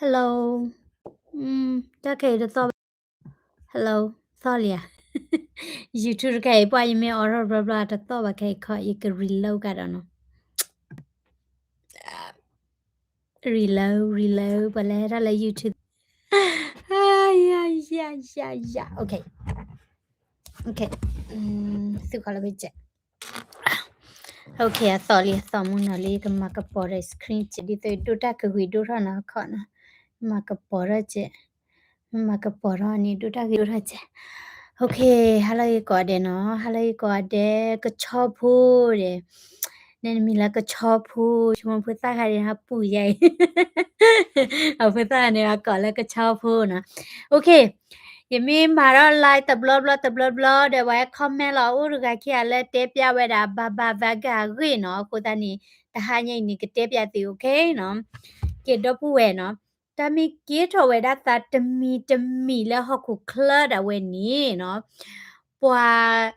Hello, တၢ်ခဲအံၤတသီၣ်ဘၣ်. Hello, သီၣ်လံဧါ. YouTube တခါအံၤ ပှၤယမ့ၢ်အိးထီၣ်ဘျီဘျီ တသီၣ်ဘၣ်ခဲအံၤခီ ယက reload ကဒီးနီၤ. Reload, reload, ပှၤလဲၤဟဲထီၣ်လၢ YouTube. ယယယယယ OK, OK, သုခီလၢဘ့ၣ်ကဲ. OK, အသီၣ်လံ အသီၣ်မူနီၤလံ ကမၤကပီၤဒီး screen ကဲ ဒ်သိးဒိၣ်တၢ်ကဂ့ၤဒိၣ်ထီၣ်နီၤခီနီၤ. မၤကပီၤထီၣ်ကဲ, မၤကပီၤထီၣ်န့ၣ် ဒိၣ်တၢ်ဂ့ၤဒိၣ်ထီၣ်ကဲ. OK, ဟါလၢဂ့ၤကိးဂၤဒဲးနီၤ, ဟါလၢဂ့ၤကိးဂၤဒဲး ကဆီဖိဒီး နမံၤလၢကဆီဖိ, ဆိကမိၣ်ဖိသၣ်ခါန့ၣ် ဟးပူၤယါအံၤ, အဖိသၣ်န့ၣ် အကိးလၢကဆီဖိနီၤ. OK, ယမ့ၢ်မၤထီၣ် live တဘျီဘျီတဘျီဘျီဒီး ပှၤဟဲ comment လီၤ အိၣ်တဂၤခံဂၤလၢတဲပျးဝဲဒၣ် Baba Vanga အဂ့ၢ်နီၤ. အဃိသတးန့ၣ် တဟါညါအံၤန့ၣ် ကတဲပျးသု OK နီၤ. ကဲ ဒီပုၢ်ဝဲၢ်နီၤ, တၢ်မ့ၢ်ကဲထီၣ်ဝဲဒၣ်သးတမံၤတမံၤလၢဟီၣ်ခိၣ်ချၢဒၣ်ဝဲန့ၣ်နီၤ, ပှၤ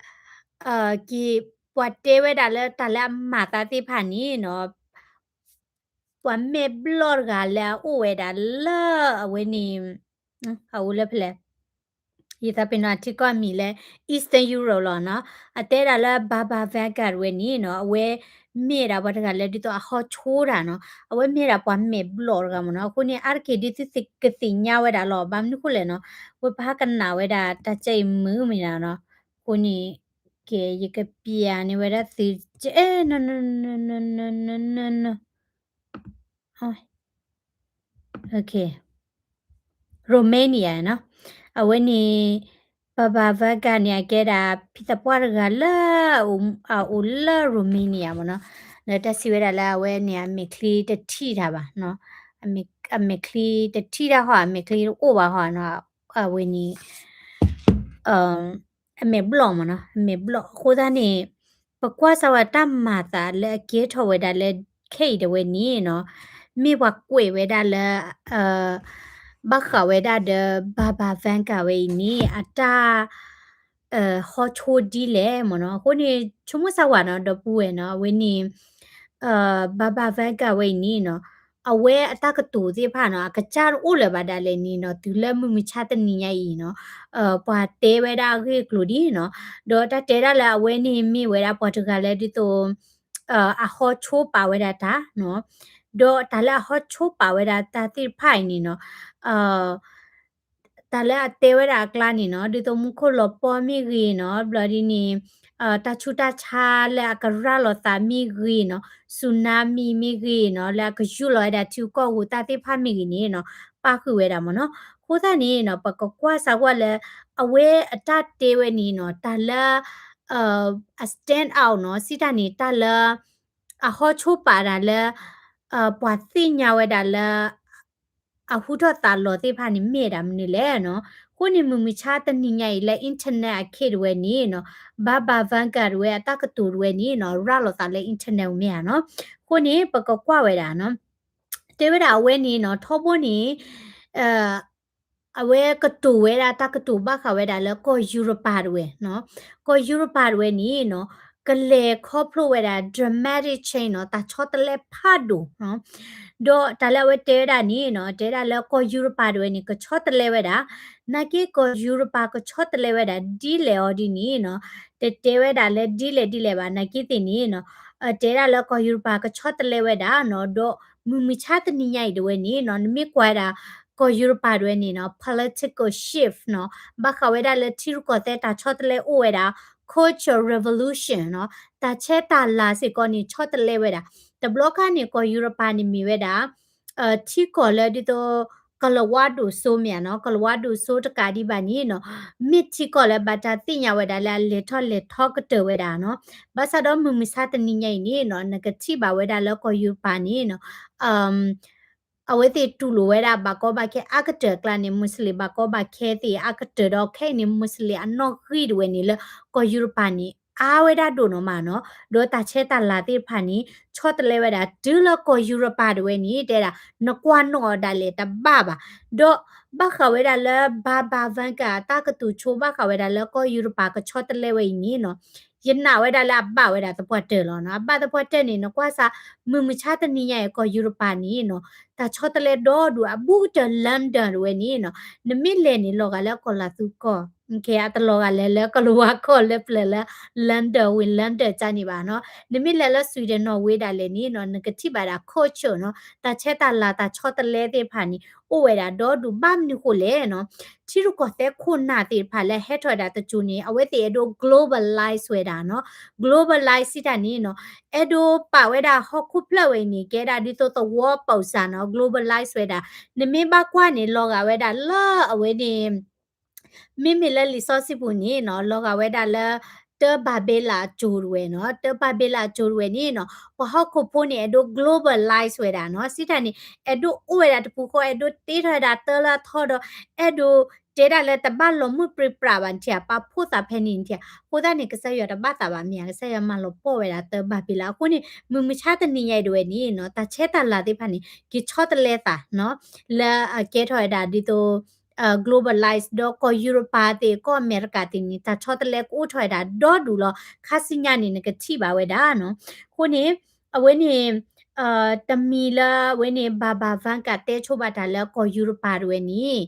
က့ၤ ပှၤတဲဝဲဒၣ်လၢတၢ်လၢအမၤသးသ့ၣ်တဖၣ်န့ၣ်နီၤ, ပှၤမဲာ်ဘျီၣ်တဂၤလၢအအိၣ်ဝဲဒၣ်လၢအဝဲန့ၣ် အအိၣ်လၢဖဲလဲၣ်, ယသးပ့ၤနီၣ်ထံကီၢ်အမံၤလၢ Eastern Europe လီၤနီၤ. အတဲဒၣ်လၢ Baba Vanga တဝဲန့ၣ်နီၤ, အဝဲမ့ၢ်ဒၣ်ပှၤတဂၤလၢဒ်သိးအဟီၣ်ဆိတၢ်နီၤ, အဝဲမ့ၢ်ဒၣ်ပှၤမဲာ်ဘျီၣ်တဂၤမ့ၢ်နီၤ. အဃိန့ၣ် အါတက့ၢ်ဒ်သုကသ့ၣ်ညါဝဲဒၣ်လီၤ. ဘၣ်မနုၤဃိလဲၣ်နီၤ, ဝဲပဟးကနၣ်ဝဲဒၣ်တၢ်ကဲအံၤမုာ်မ့ၢ်နီၤ. အဃိန့ၣ် ကဲ ယကပျးန့ၢ်ဝဲဒၣ်သု ကဲ Romania နီၤ, အဝဲန့ၣ် Baba Vanga န့ၣ် အကဲဒၣ်ဖံသးပှၢ်တဂၤလၢ အအိၣ်လၢ Romania မ့ၢ်နီၤ. ဒီးတၢ်စံးဝဲဒၣ်လၢအဝဲန့ၣ် အမဲာ်ချံတထံၣ်တၢ်ဘၣ်နီၤ, အမဲာ်ချံတထံၣ်တၢ်ဟီ အမဲာ်ချံတအိၣ်ဘၣ်ဟီနီၤ, အဝဲန့ၣ် အမဲာ်ဘျီၣ်မ့ၢ်နီၤ, အမဲာ်ဘျီၣ်. အဃိသတးန့ၣ် ပကွၢ်စၢ်ဝဲတၢ်မၤသးလၢအကဲထီၣ်ဝဲဒၣ်လၢခဲအံၤတဝဲန့ၣ်နီၤ, မ့ၢ်ပှၤကွဲးဝဲဒၣ်လၢ ဘၣ်ဃးဝဲဒၣ်ဒီး Baba Vanga ဝဲအံၤန့ၣ် အတၢ် ဟီၣ်ဆိဒ်လဲၣ်မ့ၢ်နီၤ. အဃိန့ၣ် ဆိကမိၣ်စၢ်ဝဲနီၤ ဒီပုၢ်ဝဲၢ်နီၤ, အဝဲန့ၣ် Baba Vanga ဝဲအံၤန့ၣ်နီၤ, အဝဲအတၢ်ကတိၤသ့ၣ်တဖၣ်နီၤ အကစၢ်တအိၣ်လၢၤဘၣ်ဒၣ်လဲာ်န့ၣ်နီၤ, တုၤလၢမုၢ်မဆါတနံၤညါအံၤနီၤ, ပှၤတဲဝဲဒၣ်အဂ့ၢ်အကျိၤဒ်နီၤ, ဒီးတၢ်တဲဒၣ်လၢအဝဲန့ၣ်မ့ၢ်ဝဲဒၣ်ပှၤတဂၤလၢဒ်သိး အဟီၣ်ဆိပာ်ဝဲဒၣ်တၢ်နီၤ, ဒီးတၢ်လၢအဟီၣ်ဆိပာ်ဝဲဒၣ်တၢ်သ့ၣ်တဖၣ်အံၤန့ၣ်နီၤ, တၢ်လၢအတဲဝဲဒၣ်အကျါန့ၣ်နီၤ, ဒ်သိးမူခိၣ်လီၤပှီၢ်မ့ၢ်ဂ့ၤနီၤ, ဘျီဒ်န့ၣ် တၢ်ဆူးတၢ်ဆါလၢအကရၤလီၤသးမ့ၢ်ဂ့ၤနီၤ, tsunami မ့ၢ်ဂ့ၤနီၤ, လၢအကယူၢ်လီၤဝဲဒၣ်ထံကီၢ်အဃိ တၢ်သ့ၣ်တဖၣ်မ့ၢ်ဂ့ၤန့ၣ်နီၤ, ပာ်ဃုာ်ဝဲဒၣ်မ့ၢ်နီၤ. အဃိသတးန့ၣ်နီၤ ပကကွၢ်စၢ်ဝဲလၢ အဝဲအတၢ်တဲဝဲန့ၣ်နီၤ, တၢ်လၢ အ stand out နီၤ, စံးတၢ်န့ၣ် တၢ်လၢ အဟီၣ်ဆိပာ်တၢ်လၢ ပှၤသ့ၣ်ညါဝဲဒၣ်လၢ အဟူထီၣ်သးလီၤသ့ၣ်တဖၣ်န့ၣ် မ့ၢ်ဒၣ်မနုၤလဲၣ်နီၤ. အဃိန့ၣ် မုၢ်မဆါတနံၤညါအံၤလၢ internet အခ့တဝဲန့ၣ်နီၤ, Baba Vanga တဝဲအတၢ်ကတိၤတဝဲန့ၣ်နီၤ, ရၤလီၤသးလၢ internet မ့ၢ်ဧါနီၤ. အဃိန့ၣ် ပကကွၢ်ဝဲဒၣ်နီၤ, တဲဝဲဒၣ်အဝဲန့ၣ်နီၤ, ထီဘိန့ၣ် အဝဲကတိၤဝဲဒၣ်တၢ်ကတိၤဘၣ်ဃးဝဲဒၣ်လၢကီၢ်ယူရပၤတဝဲနီၤ, ကီၢ်ယူရပၤတဝဲန့ၣ်နီၤ, ကလဲၤခီဖျိဝဲဒၣ် dramatic change နီၤ, တၢ်ဆီတလဲဖးဒိၣ်နီၤ. ဒီးတၢ်လၢအဝဲတဲဝဲဒၣ်န့ၣ်နီၤ, တဲဒၣ်လၢကီၢ်ယူရပၤတဝဲန့ၣ် ကဆီတလဲဝဲဒၣ်, နာ်က့ကီၢ်ယူရပၤကဆီတလဲဝဲဒၣ် ဒ်လဲၣ်အီၤဒ်န့ၣ်နီၤ, တတဲဝဲဒၣ်လၢဒ်လဲၣ်ဒ်လဲၣ်ဘၣ်, နာ်က့သ့ၣ်န့ၣ်နီၤ, တဲဒၣ်လၢကီၢ်ယူရပၤကဆီတလဲဝဲဒၣ်နီၤ, ဒီးမုၢ်မုၢ်ဆါတနံၤညါအံၤတဝဲန့ၣ်နီၤ, နမ့ၢ်ကွၢ်ဝဲဒၣ် ကီၢ်ယူရပၤတဝဲန့ၣ်နီၤ, political shift နီၤ, ဘၣ်ဃးဝဲဒၣ်လၢထံရူၢ်ကီၢ်သဲးတၢ်ဆီတလဲအိၣ်ဝဲဒၣ်, Cultural Revolution နီၤ, တၢ်ဆဲတၢ်လၤစ့ၢ်ကီးန့ၣ် ဆီတလဲဝဲဒၣ်, တဘျီခါန့ၣ် ကီၢ်ယူရပၤန့ၣ်မ့ၢ်ဝဲဒၣ် ထံကီၢ်လၢဒ်သိး ကလၤဝါဒိၣ်စိမ့ၢ်ဧါနီၤ, ကလၤဝါဒိၣ်စိတကးဒံးဘၣ်န့ၣ်နီၤ, မ့ၢ်ထံကီၢ်လၢဘၣ်တၢ်သ့ၣ်ညါဝဲဒၣ်လၢအလဲၤထီၣ်လဲၤထီကတၢၢ်ဝဲဒၣ်နီၤ, ဘၣ်ဆၣ်ဒီးမုၢ်မုၢ်ဆါတနံၤညါအံၤန့ၣ်နီၤ, နကထံၣ်ဘၣ်ဝဲဒၣ်လၢကီၢ်ယူရပၤန့ၣ်နီၤ, အဝဲသ့ၣ်တူၢ်လိာ်ဝဲဒၣ်ဘၣ်ကီဘၣ်ခဲအါကတၢၢ်အကျါန့ၣ် မူးစလ့ၣ်ဘၣ်ကီဘၣ်ခဲသ့ၣ်အါကတၢၢ်ဒီးခဲအံၤန့ၣ် မူးစလ့ၣ်အနီၣ်ဂံၢ်တဝဲန့ၣ်လၢကီၢ်ယူရပၤန့ၣ် အါဝဲဒၣ်ဒိၣ်နီၢ်မးနီၤ, ဒီးတၢ်ဆဲတၢ်လၤသ့ၣ်တဖၣ်န့ၣ် ဆီတလဲဝဲဒၣ် တုၤလၢကီၢ်ယူရပၤတဝဲန့ၣ် တဲဒၣ် နကွၢ်နီၣ်အီၤဒၣ်လဲာ်တဘၣ်ဘၣ်, ဒီးဘၣ်ဃးဝဲဒၣ်လၢ Baba Vanga အတၢ်ကတိၤဆိဘၣ်ဃးဝဲဒၣ်လၢကီၢ်ယူရပၤကဆီတလဲဝဲအံၤန့ၣ်နီၤ, ယနာ်ဝဲဒၣ်လၢအဘၣ်ဝဲဒၣ်သပှၢ်တၢၢ်လီၤနီၤ. အဘၣ်သပှၢ်တၢၢ်န့ၣ် နကွၢ်စး မုၢ်မဆါတနံၤညါအံၤ ကီၢ်ယူရပၤန့ၣ်နီၤ တၢ်ဆီတလဲဒီဒူၣ်အဘူးကတၢၢ် London တဝဲန့ၣ်နီၤ, နမ့ၢ်လဲၤန့ၣ် လီၤဂာ်လၢကီၢ်လၤသူကီၢ် အတလီၤဂာ်လဲၤလၢကီၢ်လၤဝါကီၢ်လၢပျၢၤလၢ London ဝ့ၢ် London ကန့ၣ်ဘၣ်နီၤ. နမ့ၢ်လဲၤလၢ Sweden နီၣ်ဝ့ဒၣ်လဲာ်န့ၣ်နီၤ နကထံၣ်ဘၣ်ဒၣ် culture နီၤ, တၢ်ဆဲးတၢ်လၤ တၢ်ဆီတလဲသ့ၣ်တဖၣ်န့ၣ် အိၣ်ဝဲဒၣ်ဒီဒူၣ်ဘၣ်မနုၤဃိလဲၣ်နီၤ. ထံရူၢ်ကီၢ်သဲးခိၣ်နၢ်သ့ၣ်တဖၣ်လၢဟဲထီၣ်ဝဲဒၣ်တစိၤန့ၣ် အဝဲသ့ၣ်အဲၣ်ဒိး globalize ဝဲဒၣ်နီၤ. globalize စံးတၢ်န့ၣ်နီၤ အဲၣ်ဒိးပာ်ဝဲဒၣ်ဟီၣ်ခိၣ်ဖျၢၣ်ဝဲအံၤန့ၣ် ကဲဒၣ်ဒ်သိးသဝီပူၤစ့ၢ်နီၤ globalize ဝဲဒၣ်. နမ့ၢ်ဘၣ်ကွၢ်န့ၣ် လီၤဂာ်ဝဲဒၣ်လၢအဝဲန့ၣ် မ့မ့ၢ်လၢလံာ်စီဆှံပူၤန့ၣ်နီၤ လီၤဂာ်ဝဲဒၣ်လၢ တၢဘၤဘ့လးအစိၤတဝဲနီၤ, တၢဘၤဘ့လးအစိၤတဝဲန့ၣ်နီၤ ပှၤဟီၣ်ခိၣ်ဖိန့ၣ် အဲၣ်ဒိး globalize ဝဲဒၣ်နီၤ, စံးတၢ်န့ၣ် အဲၣ်ဒိးအိၣ်ဝဲဒၣ်တပူၤဃီ အဲၣ်ဒိးတ့ထီၣ်ဝဲဒၣ်တၢလၢအထီဒီး အဲၣ်ဒိးတဲဒၣ်လၢတဘၣ်လီၤမုၢ်ပြံပြးဘၣ်နထံၣ်ဧါ, ပာ်ဖှိၣ်သးဖဲန့ၣ်နထံၣ်ဧါ, အဃိသတးန့ၣ် ကစၢ်ယွၤတဘၣ်သးဘၣ်မ့ၢ်ဧါ, ကစၢ်ယွၤမၤလီၤပှီၢ်ဝဲဒၣ်တၢဘၤဘ့လး. အဃိန့ၣ် မုၢ်မဆါတနံၤညါအံၤတဝဲန့ၣ်နီၤ တၢ်ဆဲးတၢ်လၤသ့ၣ်တဖၣ်န့ၣ် က့ၤဆီတလဲသးနီၤ လၢအကဲထီၣ်ဝဲဒၣ်ဒ်သိး globalize ဒီးကီၢ်ယူရပၤသ့ၣ် ကီၢ်အမဲရကၤသ့ၣ်န့ၣ် တၢ်ဆီတလဲကအိၣ်ထီၣ်ဝဲဒၣ်ဒီဒူၣ်လီၤ. ခါဆူညါန့ၣ် နကထံၣ်ဘၣ်ဝဲဒၣ်နီၤ. အဃိန့ၣ် အဝဲန့ၣ် တမံၤလၢအဝဲန့ၣ် Baba Vanga တဲဆိဘၣ်တၢ်လၢကီၢ်ယူရပၤတဝဲန့ၣ်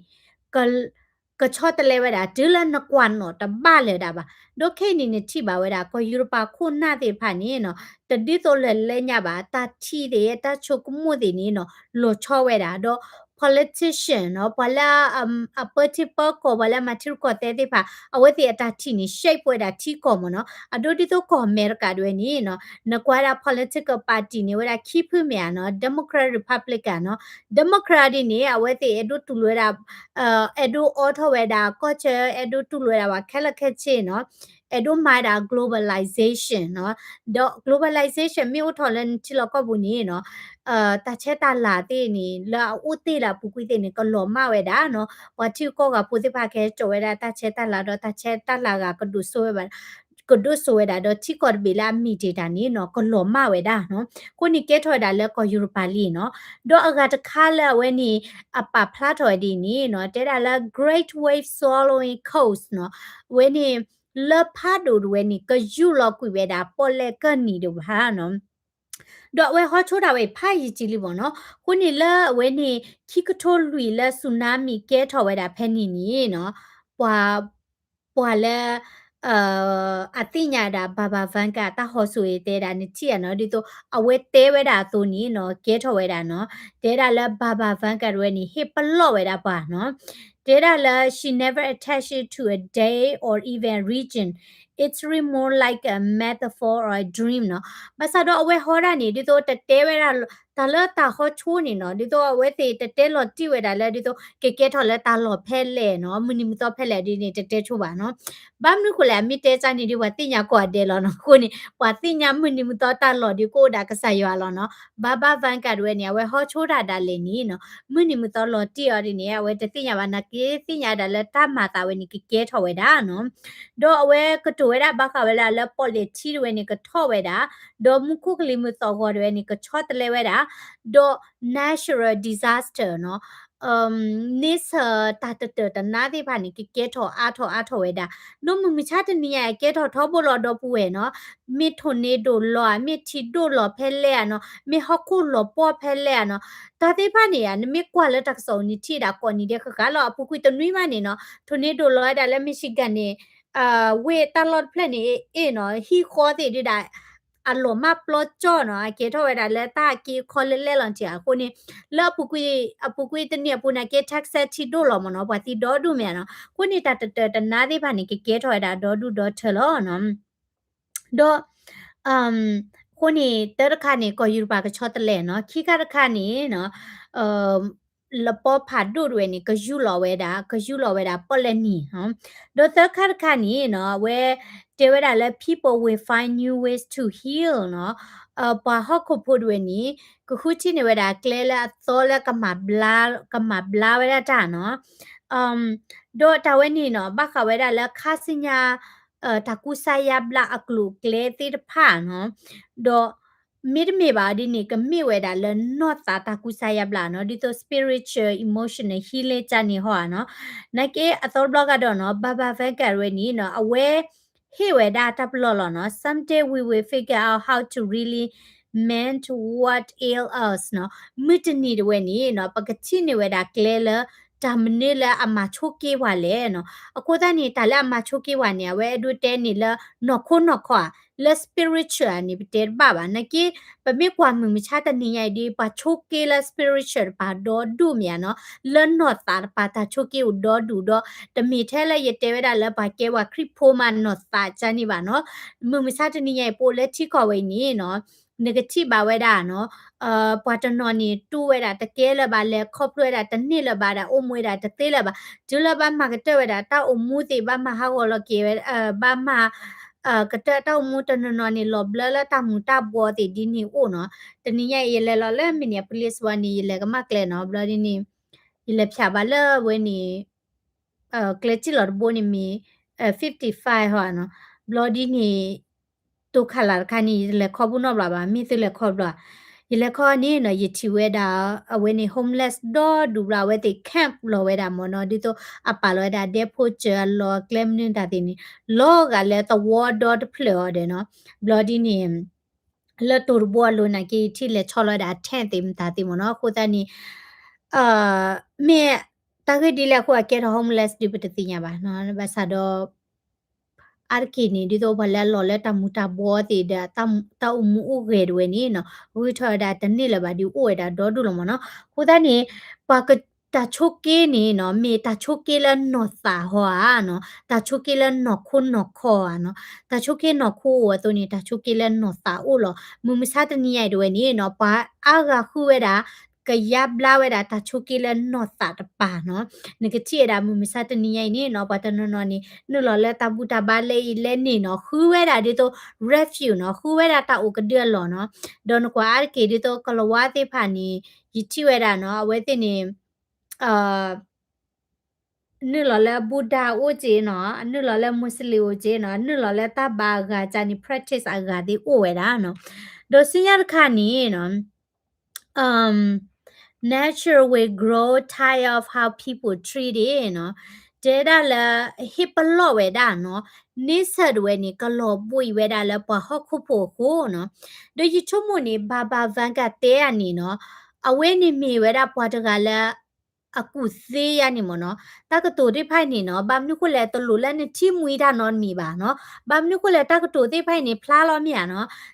ကဆီတလဲဝဲဒၣ် တုၤလၢနကွၢ်နီၣ်တဘၣ်လၢၤဒၣ်ဘၣ်. ဒီးခဲအံၤန့ၣ် နထံၣ်ဘၣ်ဝဲဒၣ် ကီၢ်ယူရပၤခိၣ်နၢ်သ့ၣ်တဖၣ်န့ၣ်နီၤ တဒ်သိးလၢလဲညါဘၣ် တၢ်ထံၣ်သ့ၣ် တၢ်ဆိကမိၣ်သ့ၣ်န့ၣ်နီၤ လီၤဆီဝဲဒၣ် ဒီး politician နီၤ ပှၤလၢ အပၢထံပၢကီၢ် ပှၤလၢအမၤထံရူၢ်ကီၢ်သဲးသ့ၣ်တဖၣ် အဝဲသ့ၣ်အတၢ်ထံၣ်န့ၣ် shape ဝဲဒၣ်ထံကီၢ်မ့ၢ်နီၤ. အဒိဒ်သိးကီၢ်အမဲရကၤတဝဲန့ၣ်နီၤ နကွၢ်ဒၣ် political party န့ၣ် ဝဲဒၣ်ခံဖုမ့ၢ်ဧါနီၤ Democrat Republican နီၤ. Democrat ဒ်န့ၣ် အဝဲသ့ၣ်အဲၣ်ဒိးတူၢ်လိာ်ဝဲဒၣ် အဲၣ်ဒိးအိးထီၣ်ဝဲဒၣ် ကီၢ်ဆၢ အဲၣ်ဒိးတူၢ်လိာ်ဝဲဒၣ်ပှၤခဲလၢာ်ခဲဆ့နီၤ အဲၣ်ဒိးမၤဝဲဒၣ် globalization နီၤ. ဒီး globalization မ့ၢ်အိၣ်ထီၣ်လၢနထံလီၢ်ကီၢ်ပူၤန့ၣ်နီၤ တၢ်ဆဲးတၢ်လၤသ့ၣ်န့ၣ် လၢအအိၣ်တ့ၢ်လၢအပူၤကွံာ်သ့ၣ်န့ၣ် ကလီၤမၢ်ဝဲဒၣ်နီၤ. ပှၤထံဂုၤကီၢ်ဂၤဖိသ့ၣ်တဖၣ်ကဲကၠီၤဝဲဒၣ်တၢ်ဆဲးတၢ်လၤဒီး တၢ်ဆဲးတၢ်လၤဂၤကဒိၣ်စိဝဲဘၣ် ကဒိၣ်စိဝဲဒၣ်ဒီးထံကီၢ်တဘ့ၣ်လၢအမ့ၢ်တ့ၢ်တၢ်န့ၣ်နီၤ ကလီၤမၢ်ဝဲဒၣ်နီၤ. အဃိန့ၣ်ကဲထီၣ်ဝဲဒၣ်လၢကီၢ်ယူရပၤလံနီၤ. ဒီးအဂၤတခါလၢအဝဲန့ၣ် အပာ်ဖျါထီၣ်ဝဲဒ်န့ၣ်နီၤ တဲဒၣ်လၢ great wave swallowing coast နီၤ. အဝဲန့ၣ် လၢဖးဒိၣ်တဝဲန့ၣ် ကယူၢ်လီၤကွံာ်ဝဲဒၣ်ပီၣ်လဲၣ်ကၢၢ်နံၤတဖၣ်နီၤ. ဒီးအဝဲဟီဆိတၢ်ဝဲဖးယံာ်ကံလံမ့ၢ်နီၤ. အဃိန့ၣ်လၢအဝဲန့ၣ် ခံကထိလွံၢ်လၢ tsunami ကဲထီၣ်ဝဲဒၣ်ဖဲန့ၣ်န့ၣ်နီၤ ပှၤ ပှၤလၢ အသ့ၣ်ညါဒၣ် Baba Vanga တၢ်ဟီၣ်ဆိၣ်ဂ့ၤတဲဒၣ်နထံၣ်ဧါနီၤ ဒ်သိးအဝဲတဲဝဲဒၣ်အသိးန့ၣ်နီၤ ကဲထီၣ်ဝဲဒၣ်နီၤ. တဲဒၣ်လၢ Baba Vanga တဝဲန့ၣ် ဟ့ၣ်ပလီၢ်ဝဲဒၣ်ပှၤနီၤ. တဲဒၣ်လၢ she never attach it to a day or even region, it's really more like a metaphor or a dream နီၤ. ဘၣ်ဆၣ်ဒီးအဝဲဟီဒၣ်န့ၣ် ဒ်သိးတတဲဝဲဒၣ် တၢ်လၢတၢ်ဟီဆိန့ၣ်နီၤ ဒ်သိးအဝဲသ့ၣ်တတဲလီၤတံၢ်ဝဲဒၣ်လၢ ဒ်သိးကကဲထီၣ်လၢတၢ်လီၢ်ဖဲလဲၣ်နီၤ မုၢ်နံၤမုၢ်သီဖဲလဲၣ်ဒ်န့ၣ် တတဲဆိဘၣ်နီၤ. ဘၣ်မနုၤဃိလဲၣ် အမ့ၢ်တဲတၢ်န့ၣ်ဒ်ပှၤသ့ၣ်ညါကိးဂၤဒဲးလီၤနီၤ. အဃိန့ၣ် ပှၤသ့ၣ်ညါမုၢ်နံၤမုၢ်သီတၢ်လီၢ်ဒ်ကအိၣ်ဒၣ်ကစၢ်ယွၤလီၤနီၤ. Baba Vanga တဝဲန့ၣ် အဝဲဟီဆိတၢ်ဒၣ်လဲာ်န့ၣ်နီၤ မုၢ်နံၤမုၢ်သီလီၤတံၢ်အီၤဒ်န့ၣ် အဝဲတသ့ၣ်ညါဘၣ် နာ်က့သ့ၣ်ညါဒၣ်လၢတၢ်မၤသးဝဲန့ၣ် ကကဲထီၣ်ဝဲဒၣ်နီၤ. ဒီးအဝဲကတိၤဝဲဒၣ်ဘၣ်ဃးဝဲဒၣ်လၢပီၣ်လဲၣ်ထံတဝဲန့ၣ် ကထီၣ်ဝဲဒၣ် ဒီးမူခိၣ်ကလံၤမုၢ်သီၣ်ဂီၤတဝဲန့ၣ် ကဆီတလဲဝဲဒၣ် ဒီး natural disaster နီၤ န့ဆၢၣ်တၢ်တတၢၢ်တနါသ့ၣ်တဖၣ်န့ၣ် ကကဲထီၣ်အါထီၣ်အါထီၣ်ဝဲဒၣ်. ဒီးမုၢ်မဆါတနံၤညါအံၤ ကဲထီၣ်ထီဘိလီၤဒီပုၢ်ဝဲၢ်နီၤ, မ့ၢ်ထိၣ်န့ၢ်ဒိၣ်လီၤဧါ, မ့ၢ်ထံဒိၣ်လီၤဖဲလဲၣ်ဧါနီၤ, မ့ၢ်ဟီၣ်ခိၣ်လီၤပှီၢ်ဖဲလဲၣ်ဧါနီၤ, တၢ်သ့ၣ်တဖၣ်န့ၣ်ဧါ နမ့ၢ်ကွၢ်လၢတၢ်ကစီၣ်အံၤ နထံၣ်ဒၣ်ကိးနံၤဒဲးဃၣ်ဃၣ်လီၤ. အပူၤကွံာ်တနွံမးန့ၣ်နီၤ, ထိၣ်န့ၢ်ဒိၣ်လီၤဝဲဒၣ်လၢ Michigan န့ၣ် ဝ့ၢ်တၢ်လီၢ်တဖျၢၣ်န့ၣ် အ့ၣ်နီၤ, ဟံၣ်ဃီသ့ၣ်ဒုးဒၣ် အလီၤမၢ်ပျီကၠီနီၤ, အကဲထီၣ်ဝဲဒၣ်လၢတၢ်က့အခီလၢလဲၣ်လီၤထံဧါ. အဃိန့ၣ် လၢအပူၤကွံာ် အပူၤကွံာ်တနံၣ်အပူၤန့ၣ် ကဲ Texas ထံဒိၣ်လီၤမ့ၢ်နီၤ, ပှၤသံဒီဒူၣ်မ့ၢ်ဧါနီၤ. အဃိန့ၣ် တၢ်တတၢၢ်တနါသ့ၣ်တဖၣ်န့ၣ် ကကဲထီၣ်ဝဲဒၣ်ဒီဒူၣ်ဒီထၢလီၤနီၤ. ဒီး အဃိန့ၣ် တၢတခါန့ၣ် ကီၢ်ယူရပၤကဆီတလဲနီၤ, ခံခါတခါန့ၣ်နီၤ လပီဖးဒိၣ်တဝဲန့ၣ် ကယူၢ်လီၤဝဲဒၣ် ကယူၢ်လီၤဝဲဒၣ်ပီၣ်လဲၣ်နံၤနီၤ. ဒီးသၢခါတခါန့ၣ်နီၤ အဝဲတဲဝဲဒၣ်လၢ people will find new ways to heal နီၤ, ပှၤဟီၣ်ခိၣ်ဖိတဝဲန့ၣ် ကဃုထံၣ်န့ၢ်ဝဲဒၣ်ကျဲလၢအသီလၢ ကမၤဘျါဝဲဒၣ်တၢ်နီၤ. ဒီးတၢ်ဝဲန့ၣ်နီၤ ဘၣ်ဃးဝဲဒၣ်လၢခါဆူညါ တၢ်ကူစါယါဘျါအကျိၤအကျဲသ့ၣ်တဖၣ်နီၤ. ဒီး မ့တမ့ၢ်ဘၣ်ဒ်န့ၣ် ကမ့ၢ်ဝဲဒၣ်လၢနီၢ်သးတၢ်ကူစါယါဘျါနီၤ, ဒ်သိး spiritual emotional healing ကန့ၣ်ဟီဧါနီၤ. နာ်က့အသီတဘျီကဒီးနီၤ Baba Vanga ဝဲန့ၣ်နီၤ အဝဲ ဟ့ၣ်ဝဲဒၣ်တၢ်ပလီၢ်လီၤနီၤ. Someday we will figure out how to really mend what ails us နီၤ. မုၢ်တနံၤတဝဲန့ၣ်နီၤ ပကထံၣ်န့ၢ်ဝဲဒၣ်ကျဲလၢ တၢ်မနုၤလၢအမၤဆိက့ပှၤလဲၣ်နီၤ. အဃိသတးန့ၣ် တၢ်လၢအမၤဆိက့ပှၤန့ၣ် အဝဲအဲၣ်ဒိးတဲန့ၣ်လၢ နီၢ်ခိနီၢ်ခီဧါ, လၢ spiritual န့ၣ် ပတဲတဘၣ်ဘၣ်. နာ်က့ ပမ့ၢ်ကွၢ်မုၢ်မဆါတနံၤညါအံၤဒီး ပှၤဆိက့လၢ spiritual တပၤဒီဒူၣ်မ့ၢ်ဧါနီၤ, လၢနီၢ်သးတပၤ တၢ်ဆိက့အိၣ်ဒီဒူၣ်ဒီး တမ့ၢ်ထဲလၢယတဲဝဲဒၣ်လၢပှၤကဲပှၤခရံာ်ဖိမး နီၢ်သးကန့ၣ်ဘၣ်နီၤ. မုၢ်မဆါတနံၤညါအံၤ ပအိၣ်လၢထံကီၢ်ဝဲအံၤန့ၣ်နီၤ နကထံၣ်ဘၣ်ဝဲဒၣ်နီၤ ပှၤတနီၤန့ၣ် တူၢ်ဝဲဒၣ်တကဲလၢၤဘၣ် လဲၤခီဖျိဝဲဒၣ်တန့ၢ်လၢၤဘၣ်ဒီး အိၣ်မူဝဲဒၣ်တသ့လၢၤဘၣ်. တုၤလၢဘၣ်မၤကတၢၢ်ဝဲဒၣ်တၢ်အိၣ်မူသ့ၣ် ဘၣ်မၤဟးဂီၤလီၤက့ၤဝဲ ဘၣ်မၤ ကတၢၢ်တၢ်အိၣ်မူတနီၤနီၤန့ၣ် လီၤဘျၢလၢတၢ်မူၤတၢ်ဘှီသ့ၣ်ဒ်န့ၣ်အိၣ်နီၤ. တနံၤညါအံၤ ယလဲၤလီၤလၢ Minneapolis ဝဲန့ၣ် ယလဲၤကမၣ်ကျဲနီၤ. ဘျီဒ်န့ၣ် ယလဲၤဖၠးဘၣ်လၢဝဲန့ၣ် ကျဲစံၣ်လီၤတဘိန့ၣ်မ့ၢ် fifty-five ဟီနီၤ. ဘျီဒ်န့ၣ် တိၤခးလးတခါန့ၣ် ယတလဲၤခီဘူၣ်နီတဘျီဘၣ်, မ့ၢ်သုလဲၤခီဘျီ. ယလဲၤခီန့ၣ်နီၤ ယထံၣ်ဝဲဒၣ် အဝဲန့ၣ် homeless ဒီဒူၣ်ဘျီ အဝဲသ့ၣ် camp လီၤဝဲဒၣ်မ့ၢ်နီၤ, ဒ်သိးအပာ်လီၤဝဲဒၣ် ဒဲဖိစၢၤအလီၢ် ကျဲမနုၤတၢ်သ့ၣ်န့ၣ် လီၤဂာ်လၢသဝီဒီတဖျၢၣ်အီၤဒီးနီၤ. ဘျီဒ်န့ၣ် လၢတိၤတဘိအလိၤနာ်က့ ထံၣ်လဲၤဆီလီၤဝဲဒၣ် tent သ့ၣ်မတၤသ့ၣ်မ့ၢ်နီၤ. အဃိသတးန့ၣ် မ့ၢ်တၢ်ဂ့ၢ်ဒ်လဲၣ်အဃိ အကဲထီၣ် homeless ဒုး ပတသ့ၣ်ညါဘၣ်နီၤ. ဘၣ်ဆၣ်ဒီး အါတက့ၢ်န့ၣ် ဒ်သိးပှၤလၢအလီၤလၢတၢ်မူၤတၢ်ဘှီသ့ၣ်ဒီး တၢ်အိၣ်မူအိၣ်ဂဲၤတဝဲန့ၣ်နီၤ ဂုၢ်ထီၣ်ဝဲဒၣ်တန့ၢ်လၢၤဘၣ်ဒီး အိၣ်ဝဲဒၣ်ဒီဒူၣ်လီၤမ့ၢ်နီၤ. အဃိသတးန့ၣ် ပှၤက တၢ်ဆိက့န့ၣ်နီၤ မ့ၢ်တၢ်ဆိက့လၢနီၢ်သးဟီဧါနီၤ, တၢ်ဆိက့လၢနီၢ်ခိနီၢ်ခီဧါနီၤ. တၢ်ဆိက့နီၢ်ခိအိၣ်အသိးန့ၣ် တၢ်ဆိက့လၢနီၢ်သးအိၣ်လီၤ. မုၢ်မဆါတနံၤညါအံၤတဝဲန့ၣ်နီၤ ပှၤအါဂၤဃုဝဲဒၣ် ကယါဘျါဝဲဒၣ်တၢ်ဆိက့လၢနီၢ်သးတပၤနီၤ. နကထံၣ်ဝဲဒၣ်မုၢ်မဆါတနံၤညါအံၤန့ၣ်နီၤ ပှၤတနီၤနီၤန့ၣ် နုာ်လီၤလၢတၢ်ဘူၣ်တၢ်ဘါလၢအံၤလဲန့ၣ်နီၤ ဃုဝဲဒၣ်ဒ်သိး refuge နီၤ ဃုဝဲဒၣ်တၢ်အိၣ်ကဒုအလီၢ်နီၤ. ဒီးနကွၢ်အါတက့ၢ်ဒ်သိး ကလၤဝါသ့ၣ်တဖၣ်န့ၣ် ယထံၣ်ဝဲဒၣ်နီၤ အဝဲသ့ၣ်န့ၣ် နုာ်လီၤလၢ Buddha အိၣ်က့နီၤ, နုာ်လီၤလၢ Muslim အိၣ်က့နီၤ, နုာ်လီၤလၢတၢ်ဘါအဂၤကန့ၣ် practice အဂၤသ့ၣ်အိၣ်ဝဲဒၣ်နီၤ. ဒီးဆူညါတခါန့ၣ်နီၤ nature will grow tired of how people treat it နီၤ. တဲဒၣ်လၢ ဟ့ၣ်ပလီၢ်ဝဲဒၣ်နီၤ, န့ဆၢၣ်တဝဲန့ၣ် ကလီၤဘှံးဝဲဒၣ်လၢပှၤဟီၣ်ခိၣ်ဖိအဃိနီၤ. ဒီးယဆိကမိၣ်န့ၣ် Baba Vanga တဲအန့ၣ်နီၤ, အဝဲန့ၣ်မ့ၢ်ဝဲဒၣ်ပှၤတဂၤလၢ အကူၣ်သ့ယါန့ၣ်မ့ၢ်နီၤ, တၢ်ကတိၤသ့ၣ်တဖၣ်အံၤန့ၣ်နီၤ ဘၣ်မနုၤဃိလဲၣ် တလိၣ်လၢနထံၣ်မှံတၢ်နီတမံၤဘၣ်နီၤ, ဘၣ်မနုၤဃိလဲၣ် တၢ်ကတိၤသ့ၣ်တဖၣ်အံၤန့ၣ် ဖျါလီၤမ့ၢ်ဧါနီၤ, ထံ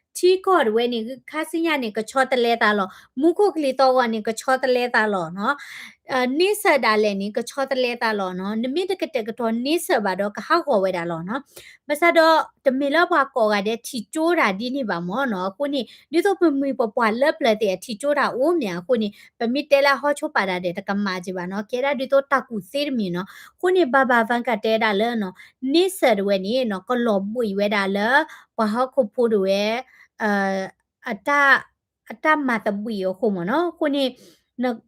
ကီၢ်တဝဲန့ၣ် ခါဆူညါန့ၣ် ကဆီတလဲသးလီၤ, မူခိၣ်ကလံၤသီၣ်ဂီၤန့ၣ် ကဆီတလဲသးလီၤနီၤ, န့ဆၢၣ်ဒၣ်လဲာ်န့ၣ် ကဆီတလဲသးလီၤနီၤ, နမ့ၢ်တကတဲာ်ကတီၤန့ဆၢၣ်ဘၣ်ဒီး ကဟးဂီၤဝဲဒၣ်လီၤနီၤ. ဘၣ်ဆၣ်ဒီး တမ့ၢ်လၢပှၤကိးဂၤဒဲးထံၣ်ကၠိတၢ်ဒ်န့ၣ်ဘၣ်မ့ၢ်နီၤ, အဃိန့ၣ် ဒ်သိးပမှံၤပပှၢ်လၢပျၢၤသ့ၣ်အထံၣ်ကၠိတၢ်အိၣ်မ့ၢ်ဧါ, အဃိန့ၣ် ပမ့ၢ်တဲလၢဟီၣ်ခိၣ်ဖးဒၣ်ဒီး တကမၣ်က့ဘၣ်နီၤ, ကဲဒၣ်ဒ်သိးတၢ်ကူၣ်သ့တမံၤနီၤ, အဃိန့ၣ် Baba Vanga တဲဒၣ်လၢနီၤ န့ဆၢၣ်တဝဲန့ၣ်နီၤ ကလီၤဘှံးဝဲဒၣ်လၢ ပှၤဟီၣ်ခိၣ်ဖိတဝဲ အတၢ် အတၢ်မၤသဘှံးအဃိမ့ၢ်နီၤ, အဃိန့ၣ်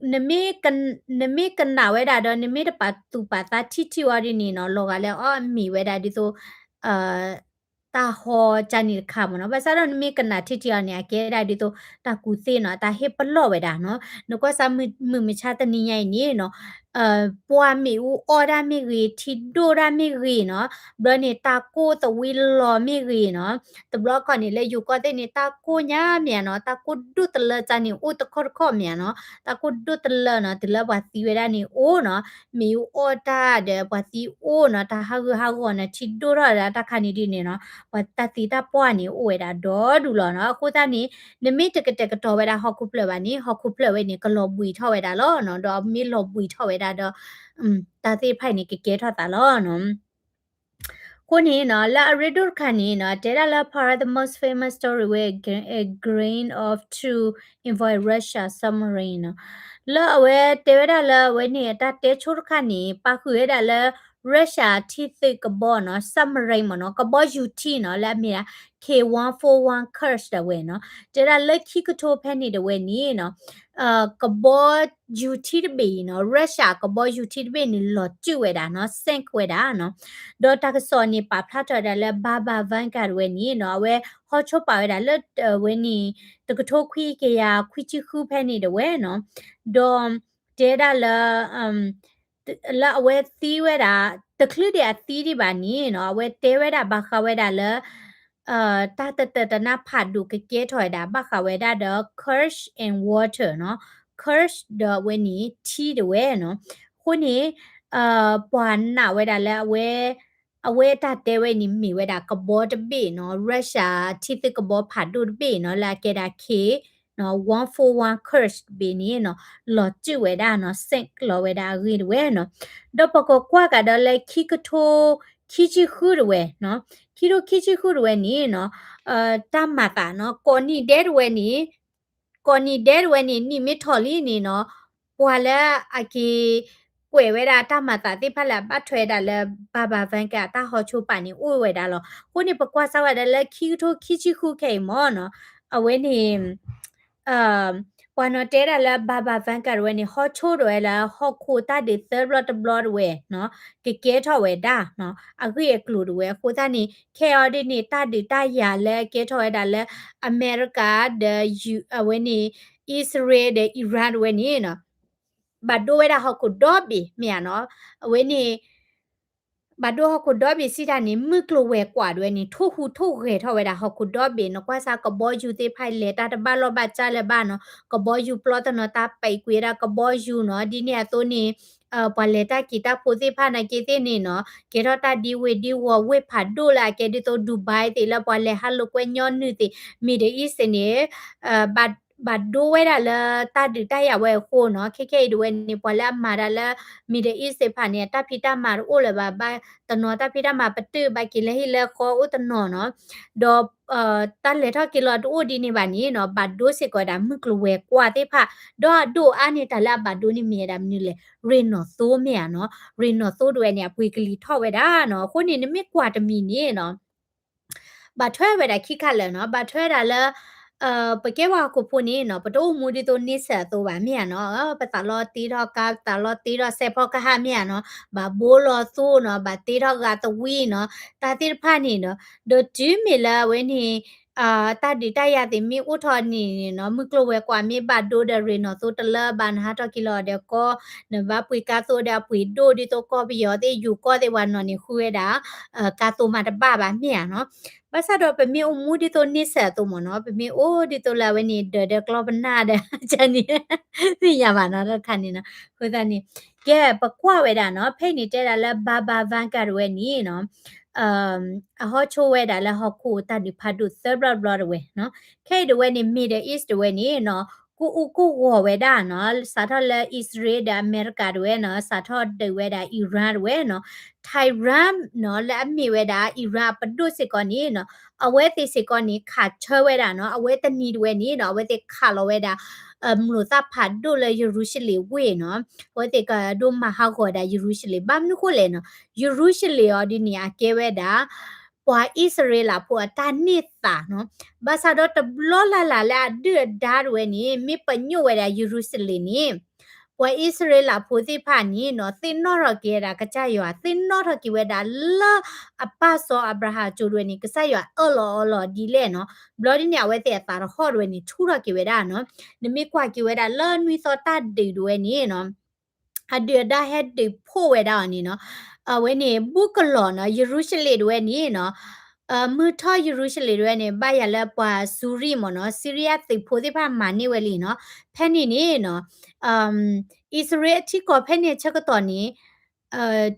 နမ့ၢ်ကနၣ်ဝဲဒၣ်ဒီး နမ့ၢ်တပာ်သူၣ်ပာ်သးထံၣ်ထံၣ်အီၤဒ်န့ၣ်နီၤ, လီၤဂာ်လၢအီၣ်မ့ၤဝဲဒၣ်ဒ်သိး တၢ်ဟီကန့ၣ်တခါမ့ၢ်နီၤ, ဘၣ်ဆၣ်ဒီးနမ့ၢ်ကနၣ်ထံၣ်ထံၣ်အီၤန့ၣ် အကဲဒၣ်ဒ်သိး တၢ်ကူၣ်သ့နီၤ, တၢ်ဟ့ၣ်ပလီၢ်ဝဲဒၣ်နီၤ, နကွၢ်စၢ်မုၢ်မဆါတနံၤညါအံၤန့ၣ်နီၤ ပှၤမ့ၣ်အူအီၣ်တၢ်မ့ၢ်ဂ့ၤ, ထံဒိၣ်တၢ်မ့ၢ်ဂ့ၤနီၤ, ဘျီန့ၣ် တၢ်ကိၢ်သဝံလီၤမ့ၢ်ဂ့ၤနီၤ, တဘျီခီန့ၣ် လၢယိၤကီၢ်သ့ၣ်န့ၣ် တၢ်ကိၢ်ညါမ့ၢ်ဧါနီၤ, တၢ်ကိၢ်ဒိၣ်တလၢကန့ၣ် အိၣ်တခီတခီမ့ၢ်ဧါနီၤ, တၢ်ကိၢ်ဒိၣ်တလၢနီၤ, တုၤလၢပှၤသံဝဲဒၣ်န့ၣ်အိၣ်နီၤ, မ့ၣ်အူအီၣ်တၢ်ဒီးပှၤသံအိၣ်နီၤ, တၢ်ဟးဂူာ်ဟးဂီၤနီၤ, ထံဒိၣ်ထီၣ်ဝဲဒၣ်တၢ်ခါန့ၣ်ဒ်န့ၣ်နီၤ, ပှၤတၢ်သံတၢ်ပှၢ်န့ၣ် အိၣ်ဝဲဒၣ်ဒီဒူၣ်လီၤနီၤ, အဃိသတးန့ၣ် နမ့ၢ်တကတဲာ်ကတီၤဝဲဒၣ်ဟီၣ်ခိၣ်ဖျၢၣ်ဘၣ်န့ၣ် ဟီၣ်ခိၣ်ဖျၢၣ်ဝဲန့ၣ် ကလီၤဘှံးထီၣ်ဝဲဒၣ်လီၤနီၤ, ဒီးမ့ၢ်လီၤဘှံးထီၣ်ဝဲဒၣ်ဒီး တၢ်သ့ၣ်တဖၣ်အံၤန့ၣ် ကကဲထီၣ်သးလီၤနီၤ. အဃိန့ၣ်နီၤ လၢအရ့ဒိၣ်တခါန့ၣ်နီၤ တဲဒၣ်လၢ perhaps the most famous story with a grain of truth involve Russia submarine နီၤ, လၢအဝဲတဲဝဲဒၣ်လၢအဝဲန့ၣ် အတၢ်တဲဆိတခါန့ၣ် ပာ်ဃုာ်ဝဲဒၣ်လၢ Russia ထံသုးကဘီနီၤ submarine မ့ၢ်နီၤ, ကဘီယူၤထံနီၤ လၢအမ့ၢ်ဒၣ် K one four one Kursk ဒၣ်ဝဲနီၤ, တဲဒၣ်လၢခံကထိဖဲန့ၣ်တဝဲန့ၣ်နီၤ ကဘီယူၤထံတဘ့ၣ်အံၤနီၤ Russia ကဘီယူၤထံတဘ့ၣ်န့ၣ် လီၤစုၣ်ဝဲဒၣ်နီၤ sink ဝဲဒၣ်နီၤ, ဒီးတၢ်ကစီၣ်န့ၣ် ပာ်ဖျါထီၣ်ဝဲဒၣ်လၢ Baba Vanga တဝဲန့ၣ်နီၤ အဝဲဟီဆီပာ်ဝဲဒၣ်လၢဝဲန့ၣ် တကထိခွံကယၤခွံဆံဃုဖဲန့ၣ်တဝဲနီၤ, ဒီးတဲဒၣ်လၢ လၢအဝဲသံဝဲဒၣ် တချုးဒံးအသံဒံးဘၣ်န့ၣ်နီၤ အဝဲတဲဝဲဒၣ်ဘၣ်ဃးဝဲဒၣ်လၢ တၢ်တတၢာ်တနါဖးဒိၣ်ကကဲထီၣ်ဝဲဒၣ် ဘၣ်ဃးဝဲဒၣ်ဒီး Kursk and Walter နီၤ, Kursk ဒီးအဝဲန့ၣ် ထံတဝဲနီၤ, အဃိန့ၣ် ပှၤနာ်ဝဲဒၣ်လၢအဝဲ အဝဲတၢ်တဲဝဲန့ၣ်မ့ၢ်ဝဲဒၣ်ကဘီတဘ့ၣ်နီၤ, Russia ထံသုးကဘီဖးဒိၣ်တဘ့ၣ်နီၤ လၢအကဲဒၣ် K one four one Kursk တဘ့ၣ်န့ၣ်နီၤ လီၤစုာ်ဝဲဒၣ်နီၤ sink လီၤဝဲဒၣ်အဂ့ၢ်တဝဲနီၤ, ဒီးပကကွၢ်ကဒီးလၢခံကထိခံဆံဃုတဝဲနီၤ, ခံကထိခံဆံဃုတဝဲန့ၣ်နီၤ တၢ်မၤသးနီၤ ကိးနံၣ်ဒဲးတဝဲန့ၣ် ကိးနံၣ်ဒဲးတဝဲန့ၣ် နံၣ်မ့ၢ်ထီၣ်လံန့ၣ်နီၤ ပှၤလၢအက့ၤကွဲးဝဲဒၣ်တၢ်မၤသးသ့ၣ်တဖၣ်လၢအဘၣ်ထွဲဒၣ်လၢ Baba Vanga အတၢ်ဟီဆိပာ်န့ၣ်အိၣ်ဝဲဒၣ်လီၤ. အဃိန့ၣ် ပကွၢ်စၢ်ဝဲဒၣ်လၢခံကထိခံဆံဃုခဲအံၤမ့ၢ်နီၤ အဝဲန့ၣ် ပှၤနီၤတဲဒၣ်လၢ Baba Vanga တဝဲန့ၣ် ဟီဆိဒၣ်ဝဲလၢဟီၣ်ခိၣ်တၢ်ဒုးသၢဘျီတဘျီတဝဲနီၤ ကကဲထီၣ်ဝဲဒၣ်နီၤ အဂ့ၢ်အကျိၤတဝဲ အဃိသတးန့ၣ် ခဲအံၤဒ်န့ၣ် တၢ်ဒုးတၢ်ယၤလၢအကဲထီၣ်ဝဲဒၣ်လၢ အမဲရကၤဒီး အဝဲန့ၣ် အံၣ်စရ့လးဒီး Iran တဝဲန့ၣ်နီၤ ဘၣ်ဒိဝဲဒၣ်ဟီၣ်ခိၣ်ဒီဘ့ၣ်မ့ၢ်ဧါနီၤ အဝဲန့ၣ် ဘၣ်ဒိဟီၣ်ခိၣ်ဒီဘ့ၣ်စံးတၢ်န့ၣ် မုၢ်ကျိၤဝဲၤကွာ်တဝဲန့ၣ် ထိၣ်ဟူးထိၣ်ဂဲၤထီၣ်ဝဲဒၣ်ဟီၣ်ခိၣ်ဒီဘ့ၣ်နီၤ ကွၢ်စၢ်ကဘီယူၤသ့ၣ်တဖၣ်လဲၤတၢ်တဘၣ်လီၢ်ဘၣ်စၢ်လၢၤဘၣ်နီၤ ကဘီယူၤပျီတနီၤတၢ်ပဲာ်ကွံာ်ဝဲဒၣ်ကဘီယူၤနီၤ ဒ်န့ၣ်အသိးန့ၣ် ပှၤလဲၤတၢ်က့ၤတၢ်ဖိသ့ၣ်တဖၣ်နာ်က့သ့ၣ်န့ၣ်နီၤ ကဲထီၣ်တၢ်ဒံဝ့ၤဒံဝီၤဝ့ၢ်ဖးဒိၣ်လၢအကဲဒ်သိး Dubai သ့ၣ်လၢပှၤလဲၤဟးလိာ်ကွဲညီနုၢ်သ့ၣ် Middle East န့ၣ် ဘၣ်ဒိဝဲဒၣ်လၢတၢ်ဒုးတၢ်ယၤဝဲအဃိနီၤ ခဲခဲအံၤတဝဲန့ၣ် ပှၤလၢအမၤတၢ်လၢ Middle East သ့ၣ်တဖၣ်န့ၣ် အတၢ်ဖံးတၢ်မၤတအိၣ်လၢၤဘၣ် ဘၣ်တနီၤတၢ်ဖံးတၢ်မၤပတုာ်ဘၣ်က့ၤလၢဟံၣ်လၢဃီအိၣ်တနီၤနီၤ ဒီး တၢ်လဲၤထီၣ်က့ၤလီၤတအိၣ်ဒ်န့ၣ်ဘၣ်န့ၣ်နီၤ ဘၣ်ဒိစ့ၢ်ကီးဝဲဒၣ်မုၢ်ကျိၤဝဲၤကွာ်သ့ၣ်တဖၣ် ဒီးအဒိၣ်အါန့ၢ်တၢ်လၢအဘၣ်ဒိန့ၣ်မ့ၢ်ဝဲဒၣ်မနုၤလဲၣ် ရ့ၣ်နီၣ်သိမ့ၢ်ဧါနီၤ ရ့ၣ်နီၣ်သိတဝဲန့ၣ် အပှ့ၤကလံၤထီၣ်ဝဲဒၣ်နီၤ အဃိန့ၣ် နမ့ၢ်ကွၢ်တမံၤန့ၣ်နီၤ ဘၣ်ထွဲဝဲဒၣ်ခံခါလၢာ်နီၤ ဘၣ်ထွဲဒၣ်လၢ ပကဲပှၤဟီၣ်ခိၣ်ဖိန့ၣ်နီၤ ပတအိၣ်မူဒ်သိးန့ဆၢၣ်အသိးဘၣ်မ့ၢ်ဧါနီၤ ပသးလီတ့ထီၣ်ကါ ပသးလီတ့ထီၣ်စဲးဖီကဟၣ်မ့ၢ်ဧါနီၤ ဘၣ်ဘိလီၤသိနီၤ ဘၣ်တ့ထီၣ်ဂာ်သဝံနီၤ တၢ်သ့ၣ်တဖၣ်န့ၣ်ဒီး ဒီးတုၤမ့ၢ်လၢအဝဲန့ၣ် တၢ်ဒုးတၢ်ယၤသ့ၣ်မ့ၢ်အိၣ်ထီၣ်န့ၣ်နီၤ မုၢ်ကျိၤဝဲၤကွာ်မ့ၢ်ဘၣ်ဒိဒီးရ့ၣ်နီၣ်သိတလၢဘၣ် နဟးထီၣ်က့ၤလီၤဒီးကီ နဘၣ်ပှ့ၤကါသိဒီးအပှ့ၤဒိၣ်ဒ်သိးကီၢ်ပယီၤသ့ၣ် ယူၤကီၢ်သ့ၣ်ပှၤနီၣ်န့ၣ်ဃုဝဲဒၣ် ကါသိမးတဘၣ်ဘၣ်မ့ၢ်ဧါနီၤ ဘၣ်ဆၣ်ဒီးပမ့ၢ်အိၣ်မူဒ်သိးန့ဆၢၣ်အသိးမ့ၢ်နီၤ ပမ့ၢ်အိၣ်ဒ်သိးလၢအဝဲန့ၣ် ဒၢးဒီးကျီပနၢ်ဒီး ကန့ၣ် သ့ၣ်ညါဘၣ်နီၤ တခါန့ၣ်နီၤ အဃိသတးန့ၣ် ကဲ ပကွၢ်ဝဲဒၣ်နီၤ ဖဲအံၤန့ၣ်တဲဒၣ်လၢ Baba Vanga တဝဲန့ၣ်နီၤ အဟီဆိဝဲဒၣ်လၢဟီၣ်ခိၣ်တၢ်ဒုးဖးဒိၣ်သၢဘျီတဘျီတဝဲနီၤ ခဲအံၤတဝဲန့ၣ် Middle East တဝဲန့ၣ်နီၤ ကအိၣ်ကအိၣ်ဂီၤဝဲဒၣ်နီၤ စးထီၣ်လၢအံၣ်စရ့လးဒီးအမဲရကၤတဝဲနီၤ စးထီၣ်ဒုးဝဲဒၣ် Iran တဝဲနီၤ Tehran နီၤ လၢအမ့ၢ်ဝဲဒၣ် Iran အပဒိၣ်စ့ၢ်ကီးန့ၣ်နီၤ အဝဲသ့ၣ်စ့ၢ်ကီးန့ၣ် ခးဆၢဝဲဒၣ်နီၤ အဝဲတနံၤတဝဲန့ၣ်နီၤ အဝဲသ့ၣ်ခးလီၤဝဲဒၣ် မလိာ်သၣ်ဖးဒိၣ်လၢယရူၤၡလ့ၣ်ဝ့ၢ်နီၤ အဝဲသ့ၣ်ကဒိမၤဟးဂီၤဒၣ်ယရူၤၡလ့ၣ် ဘၣ်မနုၤဃိလဲၣ်နီၤ ယရူၤၡလ့ၣ်အီၤဒ်န့ၣ် အကဲဝဲဒၣ် ပှၤအံၣ်စရ့လးဖိအတၢ်န့ၢ်သးနီၤ ဘၣ်ဆၣ်ဒီးတဘျီလၢ်လၢ်လၢအဒုၣ်အဒါတဝဲန့ၣ် မ့ၢ်ပညိၣ်ဝဲဒၣ်ယရူၤၡလ့ၣ်န့ၣ် ပှၤအံၣ်စရ့လးဖိသ့ၣ်တဖၣ်န့ၣ်နီၤ သ့ၣ်နီၣ်ထီၣ်က့ၤဝဲဒၣ်ကစၢ်ယွၤ သ့ၣ်နီၣ်ထီၣ်က့ၤဝဲဒၣ်လၢအပၢ်စီၤအၤဘြၤဟၣ်အစိၤတဝဲန့ၣ် ကစၢ်ယွၤအၢၣ်လီၤအီလီၤဒ်လဲၣ်နီၤ ဘျီဒ်န့ၣ် အဝဲသ့ၣ်အသးတဟီၣ်တဝဲန့ၣ် ထူထီၣ်က့ၤဝဲဒၣ်နီၤ နမ့ၢ်ကွၢ်က့ၤဝဲဒၣ်လၢနွံသီတၢ်ဒုးတဝဲန့ၣ်နီၤ အဒုၣ်အဒါဟဲဒုးဖှိၣ်ဝဲဒၣ်အီၤန့ၣ်နီၤ အဝဲန့ၣ် ဘူးကလီၤနီၤ ယရူၤၡလ့ၣ်တဝဲန့ၣ်နီၤ မုၢ်ထီၣ်ယရူၤၡလ့ၣ်တဝဲန့ၣ် ဘၣ်ယၤလၢပှၤစူရံၣ်မ့ၢ်နီၤ စံရံယါသုးဖိသ့ၣ်တဖၣ်မၤန့ၢ်ဝဲလံနီၤ ဖဲန့ၣ်န့ၣ်နီၤ အံၣ်စရ့လးအထံကီၢ်ဖဲန့ၣ်အဆၢကတီၢ်န့ၣ်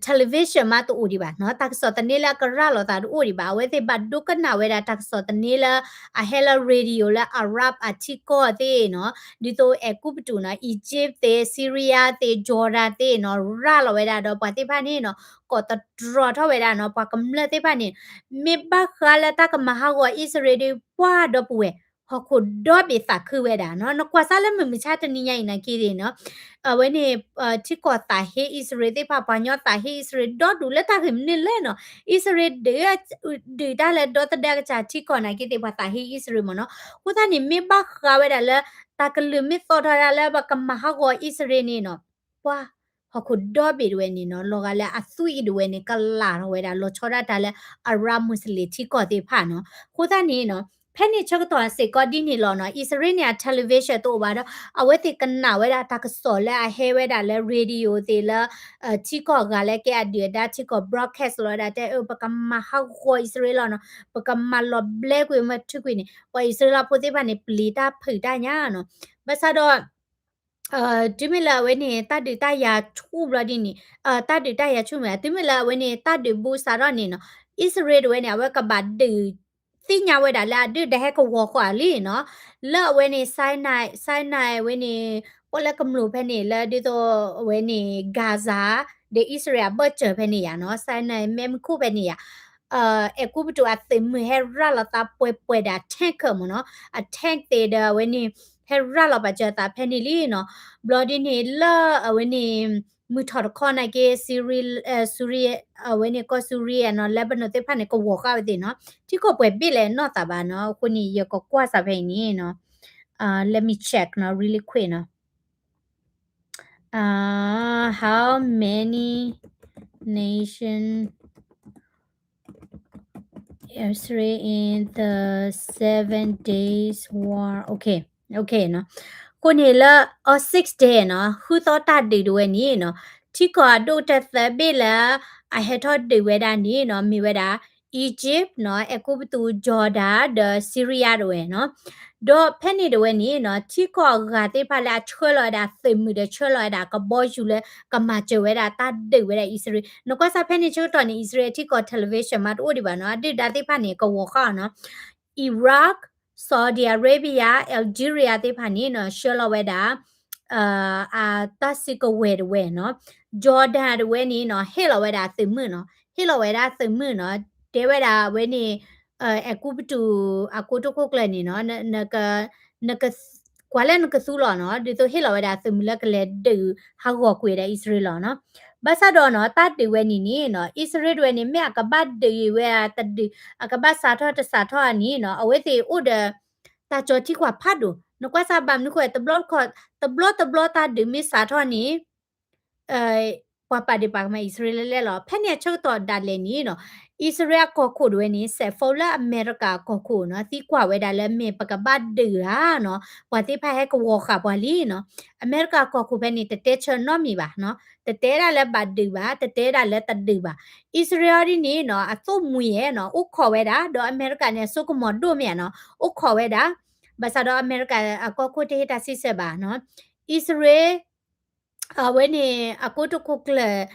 television မးတအိၣ်ဒံးဘၣ်နီၤ တၢ်ကစီၣ်သန့လၢအကရၢ်လိာ်သးတအိၣ်ဒံးဘၣ် အဝဲသ့ၣ်ဘၣ်ဒိကနၣ်ဝဲဒၣ်တၢ်ကစီၣ်သန့လၢ အဟဲလၢ radio လၢ Arab အထံကီၢ်သ့ၣ်နီၤ ဒ်သိးအဲၤကူပတူးနီၤ Egypt သ့ၣ် Syria သ့ၣ် Jordan သ့ၣ်နီၤ ရၤလီၤဝဲဒၣ်ဒီးပှၤသ့ၣ်တဖၣ်န့ၣ်နီၤ ကိးတတြီၤထီၣ်ဝဲဒၣ်နီၤ ပှၤကမျၢၢ်သ့ၣ်တဖၣ်န့ၣ် မ့ၢ်ဘၣ်ဃးလၢတၢ်ကမၤဟးဂီၤအံၣ်စရ့လးဒီး ပှၤဒီပုၢ်ဝဲၢ် ဟီၣ်ခိၣ်ဒီဘ့ၣ်သးခုဝဲဒၣ်နီၤ နကွၢ်စၢ်လၢမုၢ်မဆါတနံၤညါအံၤနာ်က့သ့ၣ်နီၤ အဝဲန့ၣ် ထံကီၢ်သးဟ့အံၣ်စရ့လးသ့ၣ်တဖၣ် ပှၤကညီသးဟ့အံၣ်စရ့လးဒီဒူၣ်လၢတၢ်ဂ့ၢ်မနုၤလဲၣ်နီၤ အံၣ်စရ့လးဒုး ဒုးတၢ်လၢဒီသဒၢကစၢ်ထံကီၢ်နာ်က့သ့ၣ် ပှၤသးဟ့အံၣ်စရ့လးမ့ၢ်နီၤ အဃိသတးန့ၣ် မ့ၢ်ဘၣ်ဃးဝဲဒၣ်လၢ တၢ်ကလုၢ်မ့ၢ်သီၣ်ထီၣ်ဒၣ်လၢပကမၤဟးဂီၤအံၣ်စရ့လးန့ၣ်နီၤ ပှၤ ဟီၣ်ခိၣ်ဒီဘ့ၣ်တဝဲန့ၣ်နီၤ လီၤဂာ်လၢအသွံၣ်အံၤတဝဲန့ၣ် ကလာ်ထီၣ်ဝဲဒၣ်လီၤဆီဒၣ်တၢ်လၢ Arab Muslim ထံကီၢ်သ့ၣ်တဖၣ်နီၤ အဃိသတးန့ၣ်နီၤ ဖဲန့ၣ်ဆၢကတီၢ်စ့ၢ်ကီးဒ်န့ၣ်လီၤနီၤ, အံၣ်စရ့လးန့ၣ် အ television တအိၣ်ဘၣ်ဒီး အဝဲသ့ၣ်ကနၣ်ဝဲဒၣ်တၢ်ကစီၣ်လၢအဟဲဝဲဒၣ်လၢ radio သ့ၣ်လၢ ထံကီၢ်အဂၤလၢကဲအဒုၣ်အဒါ ထံကီၢ် broadcast လီၤဝဲဒၣ်တဲ ပကမၤဟးဂီၤအံၣ်စရ့လးနီၤ, ပကမၤလီၤဘျဲကွံာ်မ့ၢ်ထုးကွံာ်န့ၣ် ပှၤအံၣ်စရ့လးဖိသ့ၣ်တဖၣ်န့ၣ် ပျံၤတၢ်ဖုးတၢ်ညါနီၤ. ဘၣ်ဆၣ်ဒီး တုၤမ့ၢ်လၢအဝဲန့ၣ် တၢ်ဒုးတၢ်ယၤဆူၣ်ဘျီဒ်န့ၣ်, တၢ်ဒုးတၢ်ယၤဆူၣ်မ့ၢ် တုၤမ့ၢ်လၢအဝဲန့ၣ် တၢ်ဒုးဘူးစးထီၣ်န့ၣ်နီၤ, အံၣ်စရ့လးတဝဲန့ၣ် အဝဲကဘၣ်ဒုး သ့ၣ်ညါဝဲဒၣ်လၢအဒုးဒၣ်ဟဲကဝီၤဃာ်လံနီၤ, လၢအဝဲန့ၣ် Sinai, Sinai ဝဲန့ၣ် ပီၣ်လဲၣ်ကမျူၢ်ဖဲန့ၣ် လၢဒ်သိးအဝဲန့ၣ် Gaza ဒီး အံၣ်စရ့လး အဘၢၣ်စၢၤဖဲန့ၣ်ယါနီၤ, Sinai မ့ၢ်မူခိၣ်ဖဲန့ၣ်ယါ အဲၤကူပတူးအသုးမုၢ်ဟဲရၤလီၤသးပှဲၤပှဲၤဒၣ် tank မ့ၢ်နီၤ, အ tank သ့ၣ်ဒီးအဝဲန့ၣ် ဟဲရၤလီၤပာ်စၢၤအသးဖဲန့ၣ်လံနီၤ. ဘျီဒ်န့ၣ်လၢအဝဲန့ၣ် မုၢ်ထီၣ်တခီနာ်က့ Syria, အဝဲန့ၣ်ကီၢ် Syria နီၤ, Lebanon သ့ၣ်တဖၣ်န့ၣ် ကဝီၤဃာ်ဝဲသ့ၣ်နီၤ, ထံကီၢ်ပှဲၤဘ့ၣ်လဲၣ်နီၢ်သးဘၣ်နီၤ, အဃိန့ၣ် ယကကွၢ်စးဖဲအံၤန့ၣ်နီၤ, let me check နီၤ, really quick နီၤ. Uh, how many nation Israel in the Seven Days War? Okay, okay နီၤ. အဃိန့ၣ်လၢ အ six day နီၤ, ဃုသီတၢ်ဒုးတဝဲန့ၣ်နီၤ, ထံကီၢ်အဒိၣ်ကတၢၢ်သၢဘ့ၣ်လၢအဟဲထီၣ်ဒုးဝဲဒၣ်န့ၣ်နီၤ, မ့ၢ်ဝဲဒၣ် Egypt နီၤ, အဲၤကူပတူး, Jordan ဒီး Syria တဝဲနီၤ. ဒီးဖဲန့ၣ်တဝဲန့ၣ်နီၤ, ထံကီၢ်အဂၤသ့ၣ်တဖၣ်လၢအဆှၢလီၤဝဲဒၣ်သုးမုၢ်ဒီးဆှၢလီၤဝဲဒၣ်ကဘီယူၤလၢကမၤစၢၤဝဲဒၣ်တၢ်ဒုးဝဲဒၣ်အံၣ်စရ့လး. နကွၢ်စးဖဲန့ၣ်ဆၢကတီၢ်န့ၣ် အံၣ်စရ့လးထံကီၢ် television မးတအိၣ်ဒံးဘၣ်နီၤ, အဒုၣ်ဒါသ့ၣ်တဖၣ်န့ၣ် ကဝီၤဃာ်အီၤနီၤ. Iraq, Saudi Arabia, Algeria သ့ၣ်တဖၣ်န့ၣ်နီၤ, ဆှၢလီၤဝဲဒၣ် အတၢ်စုကဝဲၤတဝဲနီၤ. Jordan တဝဲန့ၣ်နီၤ, ဟ့ၣ်လီၤဝဲဒၣ်သုးမုၢ်နီၤ, ဟ့ၣ်လီၤဝဲဒၣ်သုးမုၢ်နီၤ, တဲဝဲဒၣ်အဝဲန့ၣ် အဲၤကူပတူး အကိတိၢ်ခိၣ်ကျၢၢ်န့ၣ်နီၤ, ကွၢ်လၢနကသူလီၤနီၤ, ဒ်သိးဟ့ၣ်လီၤဝဲဒၣ်သုးမုၢ်လၢကလဲၤဒုးဟးဂီၤကွံာ်ဝဲဒၣ်အံၣ်စရ့လးလီၤနီၤ. ဘၣ်ဆၣ်ဒီးနီၤ, တၢ်ဒုးဝဲန့ၣ်န့ၣ်နီၤ, အံၣ်စရ့လးတဝဲန့ၣ် မ့ၢ်အကဘၣ်ဒုးဝဲတဒုး, အကဘၣ်စးထီၣ်တစးထီၣ်န့ၣ်နီၤ, အဝဲသ့ၣ်အိၣ်ဒီး တၢ်ကၠီထံကွၢ်ဖးဒိၣ်, နကွၢ်စးဘၣ်မနုၤဃိ တဘျီတဘျီ တဘျီတဘျီတၢ်ဒုးမ့ၢ်စးထီၣ်န့ၣ် ပှၤပာ်ဒုးပာ်ကမၤအံၣ်စရ့လးလဲၣ်လဲၣ်လီၤ. ဖဲန့ၣ်အဆၢကတီၢ်ဒၣ်လဲာ်န့ၣ်နီၤ, အံၣ်စရ့လးအကီၢ်ခိၣ်တဝဲန့ၣ် စဲးဖိလၢအမဲရကၤအကီၢ်ခိၣ်နီၤ, သံကွၢ်ဝဲဒၣ်လၢမ့ၢ်ပကဘၣ်ဒုးဧါနီၤ, ပှၤသ့ၣ်တဖၣ်ဟဲကဝီၤဃာ်ပှၤလံနီၤ. အမဲရကၤအကီၢ်ခိၣ်ဖဲန့ၣ် တတဲဆၢနီတမံၤဘၣ်နီၤ, တတဲဒၣ်လၢဘၣ်ဒုးဘၣ်, တတဲဒၣ်လၢတဒုးဘၣ်. အံၣ်စရ့လးဒ်န့ၣ်နီၤ, အသိၣ်မှံၤယဲနီၤ, အိၣ်ခိးဝဲဒၣ်, ဒီးအမဲရကၤန့ၣ် အစိကမီၤဒိၣ်မ့ၢ်ဧါနီၤ, အိၣ်ခိးဝဲဒၣ်, ဘၣ်ဆၣ်ဒီးအမဲရကၤအကီၢ်ခိၣ်တဟ့ၣ်တၢ်စံးဆၢဘၣ်နီၤ. အံၣ်စရ့လး အဝဲန့ၣ် အကိတိၢ်ခိၣ်ကျၢၢ်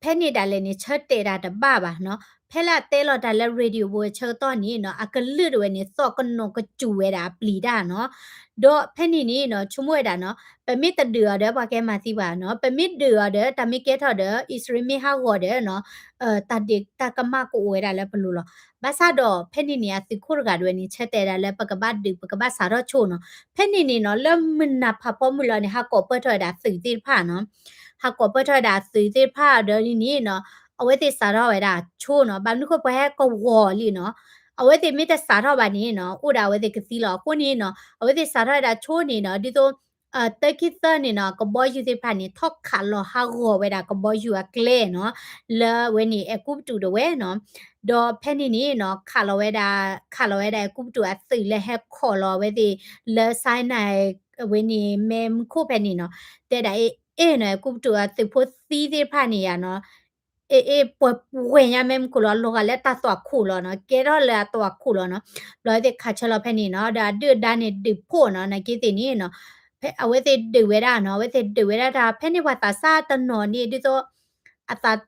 ဖဲန့ၣ်ဒၣ်လဲာ်န့ၣ် ဆၢတဲာ်ဒၣ်တဘၣ်ဘၣ်နီၤ. ဖဲလၢအတဲလီၤတၢ်လၢ radio ဘိအဆၢကတီၢ်န့ၣ်နီၤ, အကလုၢ်တဝဲန့ၣ် သီၣ်ကနိးကစူၢ်ဝဲဒၣ်အပျံၤတၢ်နီၤ. ဒီးဖဲန့ၣ်န့ၣ်နီၤ, ဆိကမိၣ်ဝဲဒၣ်နီၤ, ပမ့ၢ်တဒုးအီၤဒီး ပှၤကဲမၤသံပှၤနီၤ, ပမ့ၢ်ဒုးအီၤဒီး တၢ်မ့ၢ်ကဲထီၣ်ဒီး အံၣ်စရ့လးမ့ၢ်ဟးဂီၤဒီးနီၤ, တၢ်ဒ့ၣ်တၢ်ကမၣ်ကအိၣ်ဝဲဒၣ်လၢပလိၤလီၤ. ဘၣ်ဆၣ်ဒီး ဖဲန့ၣ်န့ၣ် အသုးခိၣ်တဂၤတဝဲန့ၣ် ဆၢတဲာ်ဒၣ်လၢပကဘၣ်ဒုး ပကဘၣ်စးထီၣ်ဆိနီၤ. ဖဲန့ၣ်န့ၣ်နီၤ, လၢမုၢ်နၤဖးဖီမုၢ်လီၤန့ၣ် ဟးကိးပၢၢ်ထီၣ်ဝဲဒၣ်သုးသ့ၣ်တဖၣ်နီၤ. ဟးကိးပၢၢ်ထီၣ်ဝဲဒၣ်သုးသ့ၣ်တဖၣ်ဒီးန့ၣ်နီၤ, အဝဲသ့ၣ်စးထီၣ်ဝဲဒၣ်ဆိနီၤ. ဘၣ်မနုၤဃိပှၤဟဲကဝီၤလံနီၤ, အဝဲသ့ၣ်မ့ၢ်တစးထီၣ်ဘၣ်န့ၣ်နီၤ, အိၣ်ဒၣ်အဝဲသ့ၣ်ကသံလီၤ. အဃိန့ၣ်နီၤ, အဝဲသ့ၣ်စးထီၣ်ဝဲဒၣ်ဆိန့ၣ်နီၤ, ဒ်သိး တၢ်ခံသၢန့ၣ်နီၤ, ကဘီယူၤသ့ၣ်တဖၣ်န့ၣ် ထီၣ်ခးလီၤဟးဂီၤဝဲဒၣ်ကဘီယူၤအကျဲနီၤ, လၢအဝဲန့ၣ် အဲၤကူပတူးတဝဲနီၤ. ဒီးဖဲန့ၣ်န့ၣ်နီၤ, ခးလီၤဝဲဒၣ်, ခးလီၤဝဲဒၣ်အဲၤကူပတူးအသုးလၢဟဲခိးလီၤအဝဲသ့ၣ်လၢ Sinai အဝဲန့ၣ် မ့ၢ်မူခိၣ်ဖဲန့ၣ်နီၤ, တဲဒၣ်အ့ၣ်အ့ၣ်နီၤ, အဲၤကူပတူးအသုးဖိသံသ့ၣ်တဖၣ်န့ၣ်ယါနီၤ, အ့ၣ်အ့ၣ်ပှဲၤပှဲၤညါမ့ၢ်မူခိၣ်လီၤ, လီၤဂာ်လၢတၢ်သွၣ်ခိၣ်လီၤနီၤ, ကဲထီၣ်လၢအသွၣ်ခိၣ်လီၤနီၤ. ဘျီအဝဲသ့ၣ်ခးဆၢလီၤဖဲန့ၣ်နီၤ, ဒီးအဒုၣ်အဒါန့ၣ်ဒုးဖှိၣ်နီၤ, နာ်က့သ့ၣ်န့ၣ်နီၤ, ဖဲအဝဲသ့ၣ်ဒုးဝဲဒၣ်နီၤ, အဝဲသ့ၣ်ဒုးဝဲဒၣ်တၢ် ဖဲန့ၣ်ပှၤသးစၢ်တနီၤန့ၣ် ဒ်သိး အသး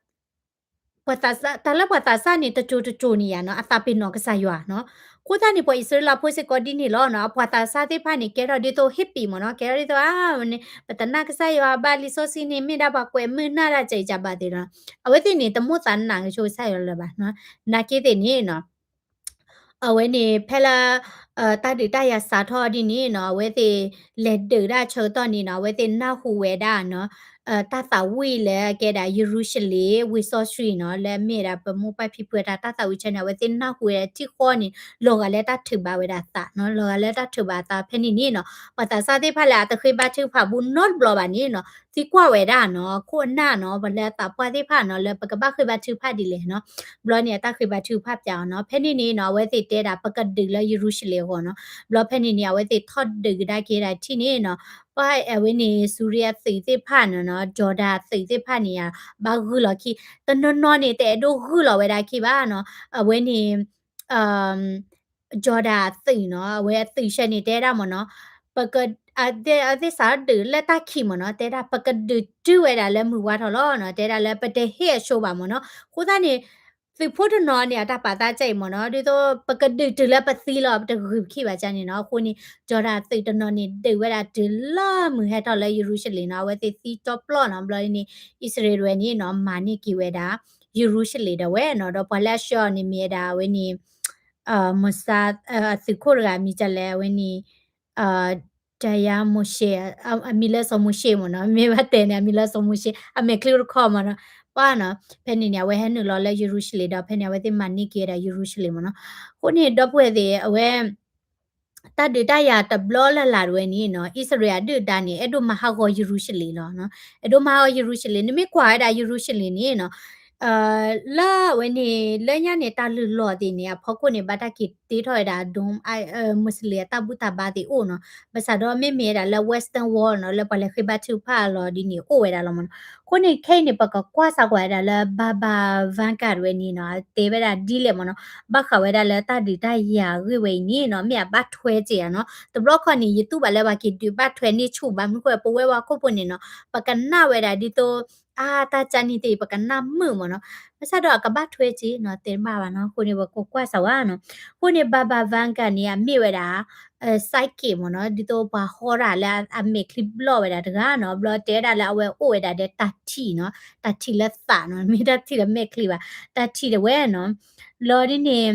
ပှၤသးစၢ်, တၢ်လၢပှၤသးစၢ်န့ၣ် တစိၤတစိၤန့ၣ်ယါနီၤ, အသးပ့ၤနီၣ်ကစၢ်ယွၤနီၤ. အဃိသတးန့ၣ် ပှၤအံၣ်စရ့လးဖိစ့ၢ်ကီးဒ်န့ၣ်လီၤနီၤ, အပှၤသးစၢ်သ့ၣ်တဖၣ်န့ၣ် ကဲထီၣ်ဒ်သိး hippie မ့ၢ်နီၤ, ကဲထီၣ်ဒ်သိး အဝဲန့ၣ် ပတနာ်ကစၢ်ယွၤဘၣ်, လံာ်စီဆှံန့ၣ် မ့ၢ်ဒၣ်ပှၤကွဲးမုၢ်နၢ်ဒၣ်စဲးကဘၣ်သ့ၣ်နီၤ. အဝဲသ့ၣ်န့ၣ် တမိၣ်သးနာ်ကဆိကစၢ်ယွၤလၢၤဘၣ်နီၤ. နာ်က့သ့ၣ်န့ၣ်နီၤ အဝဲန့ၣ် ဖဲလၢ တၢ်ဒုးတၢ်ယၤစးထီၣ်ဒ်န့ၣ်နီၤ, အဝဲသ့ၣ်လဲၤဒုးတၢ်ဆၢကတီၢ်န့ၣ်နီၤ, အဝဲသ့ၣ်နၢ်ဟူဝဲဒၣ်နီၤ, တၢ်သးဝံၣ်လၢကဲဒၣ် ယရူၤၡလ့ၣ် ဝ့ၢ်စီဆှံနီၤ, လၢအမ့ၢ်ဒၣ်ပမိၢ်ပၢ်ဖံဖုတၢ် တၢ်သးဝံၣ်ဆၢန့ၣ် အဝဲသ့ၣ်နၢ်ဟူဝဲဒၣ်ထံဃီန့ၣ် လီၤဂာ်လၢတၢ်ထုးဘၣ်ဝဲဒၣ်သးနီၤ, လီၤဂာ်လၢတၢ်ထုးဘၣ်သးဖဲန့ၣ်န့ၣ်နီၤ, ပှၤသးစၢ်သ့ၣ်တဖၣ်လၢအတဃ့ဘါထုကဖၣ်ဘူးနီတဘျီဘၣ်န့ၣ်နီၤ, သံကွၢ်ဝဲဒၣ်နီၤ, ခိၣ်အနၢ်နီၤ, ပှၤလၢအသးပှၢ်သ့ၣ်တဖၣ်နီၤ, လၢပကဘၣ်ဃ့ဘါထုကဖၣ်ဒ်လဲၣ်နီၤ. ဘျီန့ၣ် အတၢ်ဃ့ဘါထုကဖၣ်ပျးအီၤနီၤ, ဖဲန့ၣ်န့ၣ်နီၤ, အဝဲသ့ၣ်တဲဒၣ် ပကဒုးလၢယရူၤၡလ့ၣ် အဝဲသ့ၣ်ထီၣ်ဒုးဝဲဒၣ်က့ၤဝဲဒၣ်အဂီၢ်နီၤ. ဘျီဖဲန့ၣ်န့ၣ် အဝဲသ့ၣ်ထီၣ်ဒုးကဒါက့ၤဒၣ်ထံၣ်န့ၣ်နီၤ, ပှၤအဝဲန့ၣ် စူၤရံယါသုးသ့ၣ်တဖၣ်န့ၣ်နီၤ, ကၠီၤဒၤသုးသ့ၣ်တဖၣ်န့ၣ်ဧါ, ဘၣ်ဂုာ်လီၤခံ, တနီၤနီၤန့ၣ် တအဲၣ်ဒိးဂုာ်လီၤဝဲဒၣ်ခံဘၣ်နီၤ. အဝဲန့ၣ် ကၠီၤဒၤအသုးနီၤ, အဝဲအသုးဆၢန့ၣ်တဲဒၣ်မ့ၢ်နီၤ, ပက အဝဲသ့ၣ်စးထီၣ်ဒုးလၢတၢ်ခံးမ့ၢ်နီၤ, တဲဒၣ်ပကဒုးတုၤဝဲဒၣ်လၢမုၢ်ဝါထီၣ်လီၤနီၤ, တဲဒၣ်လၢပတဟ့ၣ်အဆိဘၣ်မ့ၢ်နီၤ. အဃိသတးန့ၣ် သုးဖိတနီၤန့ၣ် အတၢ်ပာ်သးစဲအံၤမ့ၢ်နီၤ, ဒ်သိးပကဒုးတုၤလၢပသံလီၤ ပတဂုာ်ခံဘၣ်ကန့ၣ်နီၤ. အဃိန့ၣ် ကၠီၤဒၤသုးတနီၤန့ၣ် ဒုးဝဲဒၣ်တုၤလၢမုၢ်ဟဲထီၣ်လၢယရူၤၡလ့ၣ်နီၤ, အဝဲသ့ၣ်သံတီပျီနီၤ. ဘျီန့ၣ် အံၣ်စရ့လးဝဲန့ၣ်နီၤ မၤန့ၢ်က့ၤဝဲဒၣ် ယရူၤၡလ့ၣ်ဒၣ်ဝဲနီၤ. ဒီးပှၤလၢအဆှၢအီၤန့ၣ်မ့ၢ်ဝဲဒၣ်အဝဲန့ၣ် မုၢ်ဆါ အသုးခိၣ်တဂၤမံၤဒ်လဲၣ်, အဝဲန့ၣ် ဒၤယါမိၤၡ့, အမံၤလၢစီၤမိၤၡ့မ့ၢ်နီၤ, မ့ၢ်ဘၣ်တဲန့ၣ် အမံၤလၢစီၤမိၤၡ့ အမဲာ်ချံတခီမ့ၢ်နီၤ. ပှၤနီၤ ဖဲန့ၣ်န့ၣ် အဝဲဟဲနုာ်လီၤလၢယရူၤၡလ့ၣ်ဒီး ဖဲန့ၣ် အဝဲသ့ၣ်မၤန့ၢ်က့ၤဝဲဒၣ်ယရူၤၡလ့ၣ်မ့ၢ်နီၤ. အဃိန့ၣ် ဒီပုၢ်ဝဲၢ်သ့ၣ် အဝဲ တၢ်ဒုးတၢ်ယၤတဘျီလၢ်လၢ်တဝဲန့ၣ်နီၤ, အံၣ်စရ့လးအဒုၣ်အဒါန့ၣ် အဲၣ်ဒိးမၤဟးဂီၤယရူၤၡလ့ၣ်လီၤ. အဲၣ်ဒိးမၤဟးဂီၤယရူၤၡလ့ၣ်, နမ့ၢ်ကွၢ်ဝဲဒၣ်ယရူၤၡလ့ၣ်န့ၣ်နီၤ လၢအဝဲန့ၣ် လၢညါန့ၣ် တၢ်လုၢ်လီၢ်သ့ၣ်န့ၣ် အဖီခိၣ်န့ၣ် ဘၣ်တၢ်က့ၤတ့ထီၣ်ဝဲဒၣ် dome, မူးစလ့ၣ်အတၢ်ဘူၣ်တၢ်ဘါသ့ၣ်အိၣ်နီၤ. ဘၣ်ဆၣ်ဒီးမ့မ့ၢ်ဝဲဒၣ်လၢ Western Wall နီၤ, လၢပှၤလဲၤဃ့ဘါထုကဖၣ်အလီၢ်ဒ်န့ၣ် အိၣ်ဝဲဒၣ်လီၤမ့ၢ်နီၤ. အဃိန့ၣ် ခဲအံၤန့ၣ် ပကကွၢ်စးကွၢ်ဝဲဒၣ်လၢ Baba Vanga တဝဲန့ၣ်နီၤ, တဲဝဲဒၣ်ဒ်လဲၣ်မ့ၢ်နီၤ, ဘၣ်ဃးဝဲဒၣ်လၢတၢ်ဒုးတၢ်ယၤအဂ့ၢ်ဝဲအံၤန့ၣ်နီၤ, မ့ၢ်အဘၣ်ထွဲစ့ၢ်ဧါနီၤ. တဘျီခီန့ၣ် ယတူၢ်ဘၣ်လၢပှၤက့ၤဒုးဘၣ်ထွဲန့ၢ်ဆူၣ်ဘၣ်မနုၤဃိ ပဝဲပှၤဟီၣ်ခိၣ်ဖိန့ၣ်နီၤ ပကနၣ်ဝဲဒၣ်ဒ်သိး အါ တၢ်ကၢန့ၣ်သ့ၣ် ပကနၣ်မုာ်မ့ၢ်နီၤ. ဘၣ်ဆၣ်ဒီးအကဘၣ်ထွဲစ့ၢ်နီၤ တဲတဘၣ်ဘၣ်နီၤ. အဃိန့ၣ် ပကကွၢ်စးဝဲနီၤ. အဃိန့ၣ် Baba Vanga န့ၣ် အမ့ၢ်ဝဲဒၣ် psychic မ့ၢ်နီၤ, ဒ်သိးပှၤဟီဒၣ်လၢအမဲာ်ချံဘျီၣ်ဝဲဒၣ်တဂၤနီၤ, ဘျီတဲဒၣ်လၢအဝဲအိၣ်ဝဲဒၣ်ဒီးတၢ်ထံၣ်နီၤ, တၢ်ထံၣ်လၢသးနီၤ, မ့ၢ်တၢ်ထံၣ်လၢမဲာ်ချံဘၣ်, တၢ်ထံၣ်တဝဲနီၤ. လီၤဒ်န့ၣ်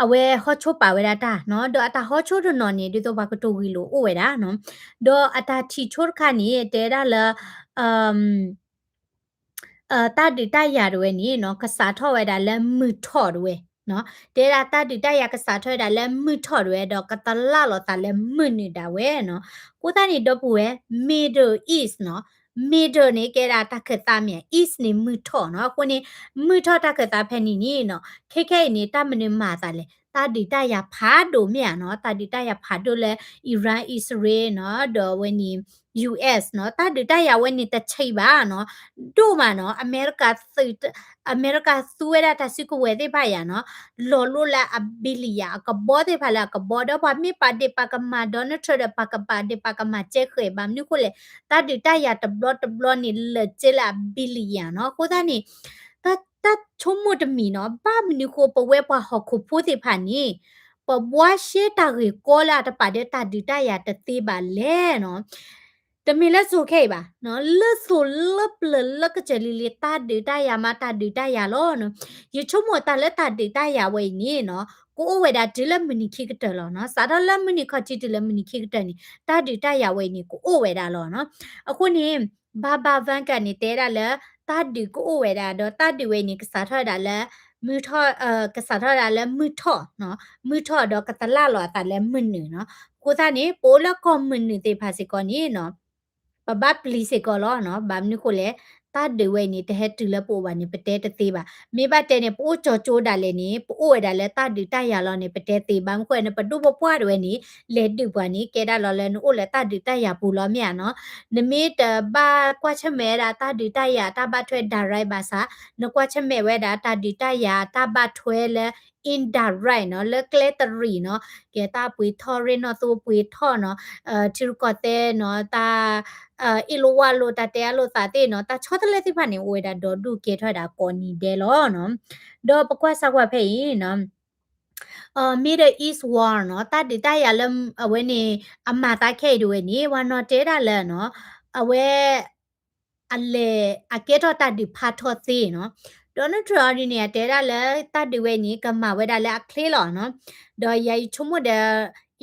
အဝဲဟီဆိပာ်ဝဲဒၣ်တၢ်နီၤ, ဒီးအတၢ်ဟီဆိတနီၤန့ၣ် ဒ်သိးပှၤကတိၤဂ့ၢ်လိာ်အိၣ်ဝဲဒၣ်နီၤ, ဒီးအတၢ်ထံၣ်ဆိတခါန့ၣ် တဲဒၣ်လၢ တၢ်ဒုးတၢ်ယၤတဝဲန့ၣ်နီၤ ကစးထီၣ်ဝဲဒၣ်လၢမုၢ်ထီၣ်တဝဲနီၤ, တဲဒၣ်တၢ်ဒုးတၢ်ယၤကစးထီၣ်ဝဲဒၣ်လၢမုၢ်ထီၣ်တဝဲ ဒီးကတလၢ်လီၤသးလၢမုၢ်နုာ်ဒၣ်ဝဲနီၤ. အဃိသတးန့ၣ် ဒီပုၢ်ဝဲၢ် Middle East နီၤ, Middle န့ၣ် ကဲဒၣ်တၢ်ခၢၣ်သးမ့ၢ်ဧါ, East န့ၣ် မုၢ်ထီၣ်နီၤ. အဃိန့ၣ် မုၢ်ထီၣ်တၢ်ခၢၣ်သးဖဲန့ၣ်န့ၣ်နီၤ ခဲခဲအံၤန့ၣ် တၢ်မနုၤမၤအသးလဲၣ်, တၢ်ဒုးတၢ်ယၤဖးဒိၣ်မ့ၢ်ဧါနီၤ, တၢ်ဒုးတၢ်ယၤဖးဒိၣ်လၢ Iran အံၣ်စရ့လးနီၤ, ဒီးအဝဲန့ၣ် US နီၤ, တၢ်ဒုးတၢ်ယၤဝဲန့ၣ်တဆံးဘၣ်နီၤ, ဒိၣ်မးနီၤ, အမဲရကၤသုး အမဲရကၤသူဝဲဒၣ်တၢ်စုကဝဲၤသ့ၣ်တဖၣ်ယၤနီၤ, လီၤလိၣ်လၢအ billion အကဘီသ့ၣ်တဖၣ်လၢအကဘီ, ဒီးပှၤမ့ၢ်ပာ်ဒ့ၣ်ပာ်ကမၣ် Donald Trump ဒီး ပာ်ကပာ်ဒ့ၣ်ပာ်ကမၣ်ကဲဃဲၤဘၣ်မနုၤဃိလဲၣ်, တၢ်ဒုးတၢ်ယၤတဘျီတဘျီန့ၣ် လၢာ်ကဲလၢအ billion နီၤ. အဃိသတးန့ၣ် တၢ်ဆိကမိၣ်တမံၤနီၤ, ဘၣ်မနုၤဃိပဝဲပှၤဟီၣ်ခိၣ်ဖိသ့ၣ်တဖၣ်န့ၣ် ပဘှါရှဲတၢ်ဂ့ၢ်ကီလၢအတပာ်ဒီးတၢ်ဒုးတၢ်ယၤတသ့ဘၣ်လဲၣ်နီၤ. တမ့ၢ်လၢစိၤခဲအံၤဘၣ်, လၢစိၤလၢပျၢၤလၢကစၢၢ်လံၤလံၤ တၢ်ဒုးတၢ်ယၤမးတၢ်ဒုးတၢ်ယၤလီၤ. ယဆိကမိၣ်တၢ်လၢတၢ်ဒုးတၢ်ယၤဝဲအံၤန့ၣ်နီၤ ကအိၣ်ဝဲဒၣ်တုၤလၢမုၢ်နံၤခံကတၢၢ်လီၤနီၤ. စးထီၣ်လၢမုၢ်နံၤခီၣ်ထံးတုၤလၢမုၢ်နံၤခံကတၢၢ်န့ၣ် တၢ်ဒုးတၢ်ယၤဝဲအံၤန့ၣ် ကအိၣ်ဝဲဒၣ်လီၤနီၤ. အဃိန့ၣ် Baba Vanga န့ၣ် တဲဒၣ်လၢ တၢ်ဒုးကအိၣ်ဝဲဒၣ် ဒီးတၢ်ဒုးဝဲအံၤန့ၣ် ကစးထီၣ်ဝဲဒၣ်လၢ မုၢ်ထီၣ် ကစးထီၣ်ဝဲဒၣ်လၢမုၢ်ထီၣ်နီၤ, မုၢ်ထီၣ်ဒီးကတလၢ်လီၤအသးလၢမုၢ်နုာ်နီၤ. အဃိသတးန့ၣ် ပအိၣ်လၢကီၢ်မုၢ်နုာ်သ့ၣ်တဖၣ်စ့ၢ်ကီးန့ၣ်နီၤ ပဘၣ်ပျံၤစ့ၢ်ကီးလီၤနီၤ. ဘၣ်မနုၤဃိလဲၣ်, တၢ်ဒုးဝဲအံၤန့ၣ် တဟဲတုၤလၢပအိၣ်ဘၣ်န့ၣ် ပတဲတသ့ဘၣ်. မ့ၢ်ဘၣ်တဲန့ၣ် ပအိၣ်ကၠီကၠိဒၣ်လဲာ်န့ၣ် ပအိၣ်ဝဲဒၣ်လၢတၢ်ဒုးတၢ်ယၤလီၤန့ၣ် ပတဲသ့. ဘၣ်မနုၤဃိန့ၣ် ပဒိၣ်ပပှၢ်တဝဲန့ၣ် လဲၤဒုးပှၤန့ၣ် ကဲဒၣ်လီၤလၢနအိၣ်လၢတၢ်ဒုးတၢ်ယၤပူၤလီၤမ့ၢ်ဧါနီၤ. နမ့ၢ်တဘၣ်ကွၢ်ဆၢၣ်မဲာ်ဝဲဒၣ်တၢ်ဒုးတၢ်ယၤအတၢ်ဘၣ်ထွဲ direct ဘၣ်ဆၣ် နကွၢ်ဆၢၣ်မဲာ်ဝဲဒၣ်တၢ်ဒုးတၢ်ယၤအတၢ်ဘၣ်ထွဲလၢ indirect နီၤ, လၢကျဲတရံးနီၤ, ကဲတၢ်ပှ့ၤထီၣ်ရ့ၣ်နီၣ်သိပှ့ၤထီၣ်နီၤ, ထံရူၢ်ကီၢ်သဲးနီၤ, တၢ်အ့ၣ်လိာ်ဝါလိာ် တၢ်တဲအလိာ်သးသ့ၣ်နီၤ, တၢ်ဆီတလဲသ့ၣ်တဖၣ်န့ၣ် အိၣ်ဝဲဒၣ်ဒီဒူၣ်ကဲထီၣ်ဝဲဒၣ်ကိးနံၤဒဲးလီၤနီၤ. ဒီးပကွၢ်စၢ်ကွၢ်ဖဲအံၤနီၤ Middle East War နီၤ, တၢ်ဒုးတၢ်ယၤလၢအဝဲန့ၣ် အမၤသးခဲအံၤတဝဲန့ၣ် ပှၤနီၤတဲဒၣ်လၢနီၤ, အဝဲ အလဲၤအကဲထီၣ်တၢ်ဒုးဖးထီသ့နီၤ. Donald Trump အီၤဒ်န့ၣ် အတဲဒၣ်လၢတၢ်ဒုးဝဲန့ၣ် ကမၤဝဲဒၣ်လၢအချ့လီၤနီၤ. ဒီးယၤယဆိကမိၣ်ဒီး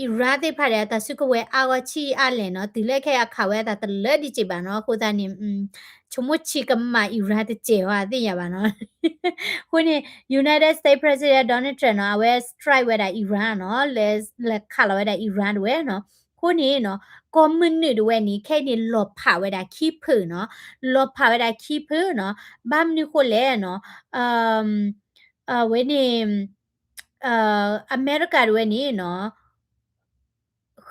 Iran သ့ၣ်တဖၣ်ဒီး အတၢ်စုကဝဲၤအါဂီၢ်ဆံးအါလဲၣ်နီၤ, တုၤလၢခဲအံၤအခးဝဲအသးတလၢဒံးစ့ၢ်ဘၣ်နီၤ. အဃိသတးန့ၣ် ဆိကမိၣ်ဆံးကမၤ Iran တစဲးဟီသ့ၣ်ညါဘၣ်နီၤ. အဃိန့ၣ် United States President Donald Trump နီၤ အဝဲ strike ဝဲဒၣ် Iran နီၤ, လဲၤခးလီၤဝဲဒၣ် Iran တဝဲနီၤ. အဃိန့ၣ်နီၤ ကီၢ်မုၢ်နုာ်တဝဲန့ၣ် ခဲအံၤန့ၣ် လီၤဖးဝဲဒၣ်ခံဖုနီၤ, လီၤဖးဝဲဒၣ်ခံဖုနီၤ. ဘၣ်မနုၤဃိလဲၣ်နီၤ, အဝဲန့ၣ် အမဲရကၤတဝဲန့ၣ်နီၤ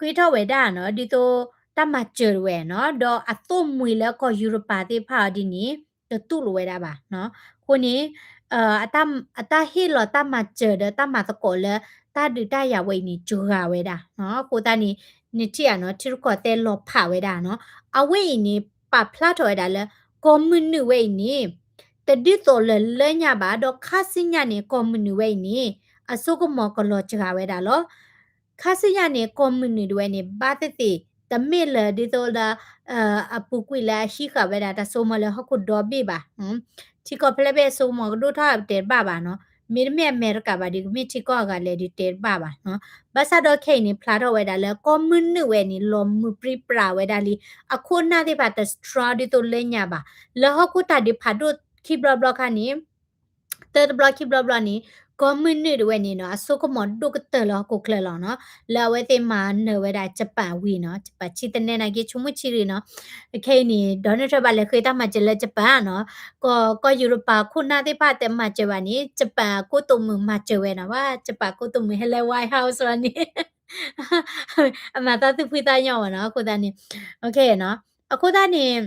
ဃ့ထီၣ်ဝဲဒၣ်နီၤ ဒ်သိးတၢ်မၤစၢၤတဝဲနီၤ ဒီးအသိၣ်မှံၤလၢကီၢ်ယူရပၤသ့ၣ်တဖၣ်အီၤဒ်န့ၣ် တတူၢ်လိာ်ဝဲဒၣ်ဘၣ်နီၤ. အဃိန့ၣ် အတၢ်ဟ့ၣ်လီၤတၢ်မၤစၢၤဒီးတၢ်မၤသကိးလၢ တၢ်ဒုးတၢ်ယၤဝဲအံၤန့ၣ် စှၤဝဲဒၣ်နီၤ. အဃိသတးန့ၣ် နထံၣ်ဧါနီၤ ထံရူၢ်ကီၢ်သဲးလီၤဖးဝဲဒၣ်နီၤ. အဝဲအံၤန့ၣ် ပာ်ဖျါထီၣ်ဝဲဒၣ်လၢ ကီၢ်မုၢ်နုာ်ဝဲအံၤန့ၣ် တဒ်သိးလၢလၢညါဘၣ် ဒီးခါဆူညါန့ၣ် ကီၢ်မုၢ်နုာ်ဝဲအံၤန့ၣ် အစိကမီၤကလီၤစှၤဝဲဒၣ်လီၤ. ခါဆူညါန့ၣ် ကီၢ်မုၢ်နုာ်တဝဲန့ၣ် ဘၣ်သ့ၣ်သ့ၣ် တမ့ၢ်လၢဒ်သိးဒီး အပူၤကွံာ်လၢအဟံးဃာ်ဝဲဒၣ်တၢ်စိကမီၤလၢဟီၣ်ခိၣ်ဒီဘ့ၣ်ဘၣ်. ထံကီၢ်ဖဲလဲၣ်ဖဲအစိကမီၤကဒိၣ်ထီၣ်တဲတဘၣ်ဘၣ်နီၤ. မ့တမ့ၢ်အမဲရကၤဘၣ်ဒီး ကမ့ၢ်ထံကီၢ်အဂၤလဲၣ်ဒီးတဲတဘၣ်ဘၣ်နီၤ. ဘၣ်ဆၣ်ဒီးခဲအံၤန့ၣ် ဖျါထီၣ်ဝဲဒၣ်လၢကီၢ်မုၢ်နုာ်ဝဲန့ၣ် လီၤမုၢ်ပြံပြါဝဲဒၣ်လံ. အခိၣ်နၢ်သ့ၣ်တဖၣ်တ strong ဒ်သိးလၢညါဘၣ်. လၢဟီၣ်ခိၣ်တၢ်ဒုးဖးဒိၣ်ခံဘျီဘျီခါန့ၣ် တၢ်တဘျီခံဘျီဘျီန့ၣ် ကီၢ်မုၢ်နုာ်တဝဲန့ၣ်နီၤ အစိကမီၤဒိၣ်ကတၢၢ်လၢဟီၣ်ခိၣ်ချၢလီၤနီၤ. လၢအဝဲသ့ၣ်မၤနၢၤဝဲဒၣ် Japan ဝံၤနီၤ, Japan ဆံတနဲနာ်က့ ဆိကမိၣ်ဆံရံနီၤ. ခဲအံၤန့ၣ် Donald Trump ဘၣ်လဲၤဃ့တၢ်မၤစၢၤလၢ Japan နီၤ. ကီၢ် ကီၢ်ယူရပၤခိၣ်နၢ်သ့ၣ်တဖၣ်တမၤစၢၤဘၣ်န့ၣ် Japan အကိတိာ်မုၣ်မၤစၢၤဝဲနီၤ. ဘၣ် Japan အကိတိာ်မုၣ်ဟဲလၢ White House လီၤန့ၣ် အမၤသးသူၣ်ဖှံသးညီမးနီၤ. အဃိသတးန့ၣ် အဃိသတးန့ၣ်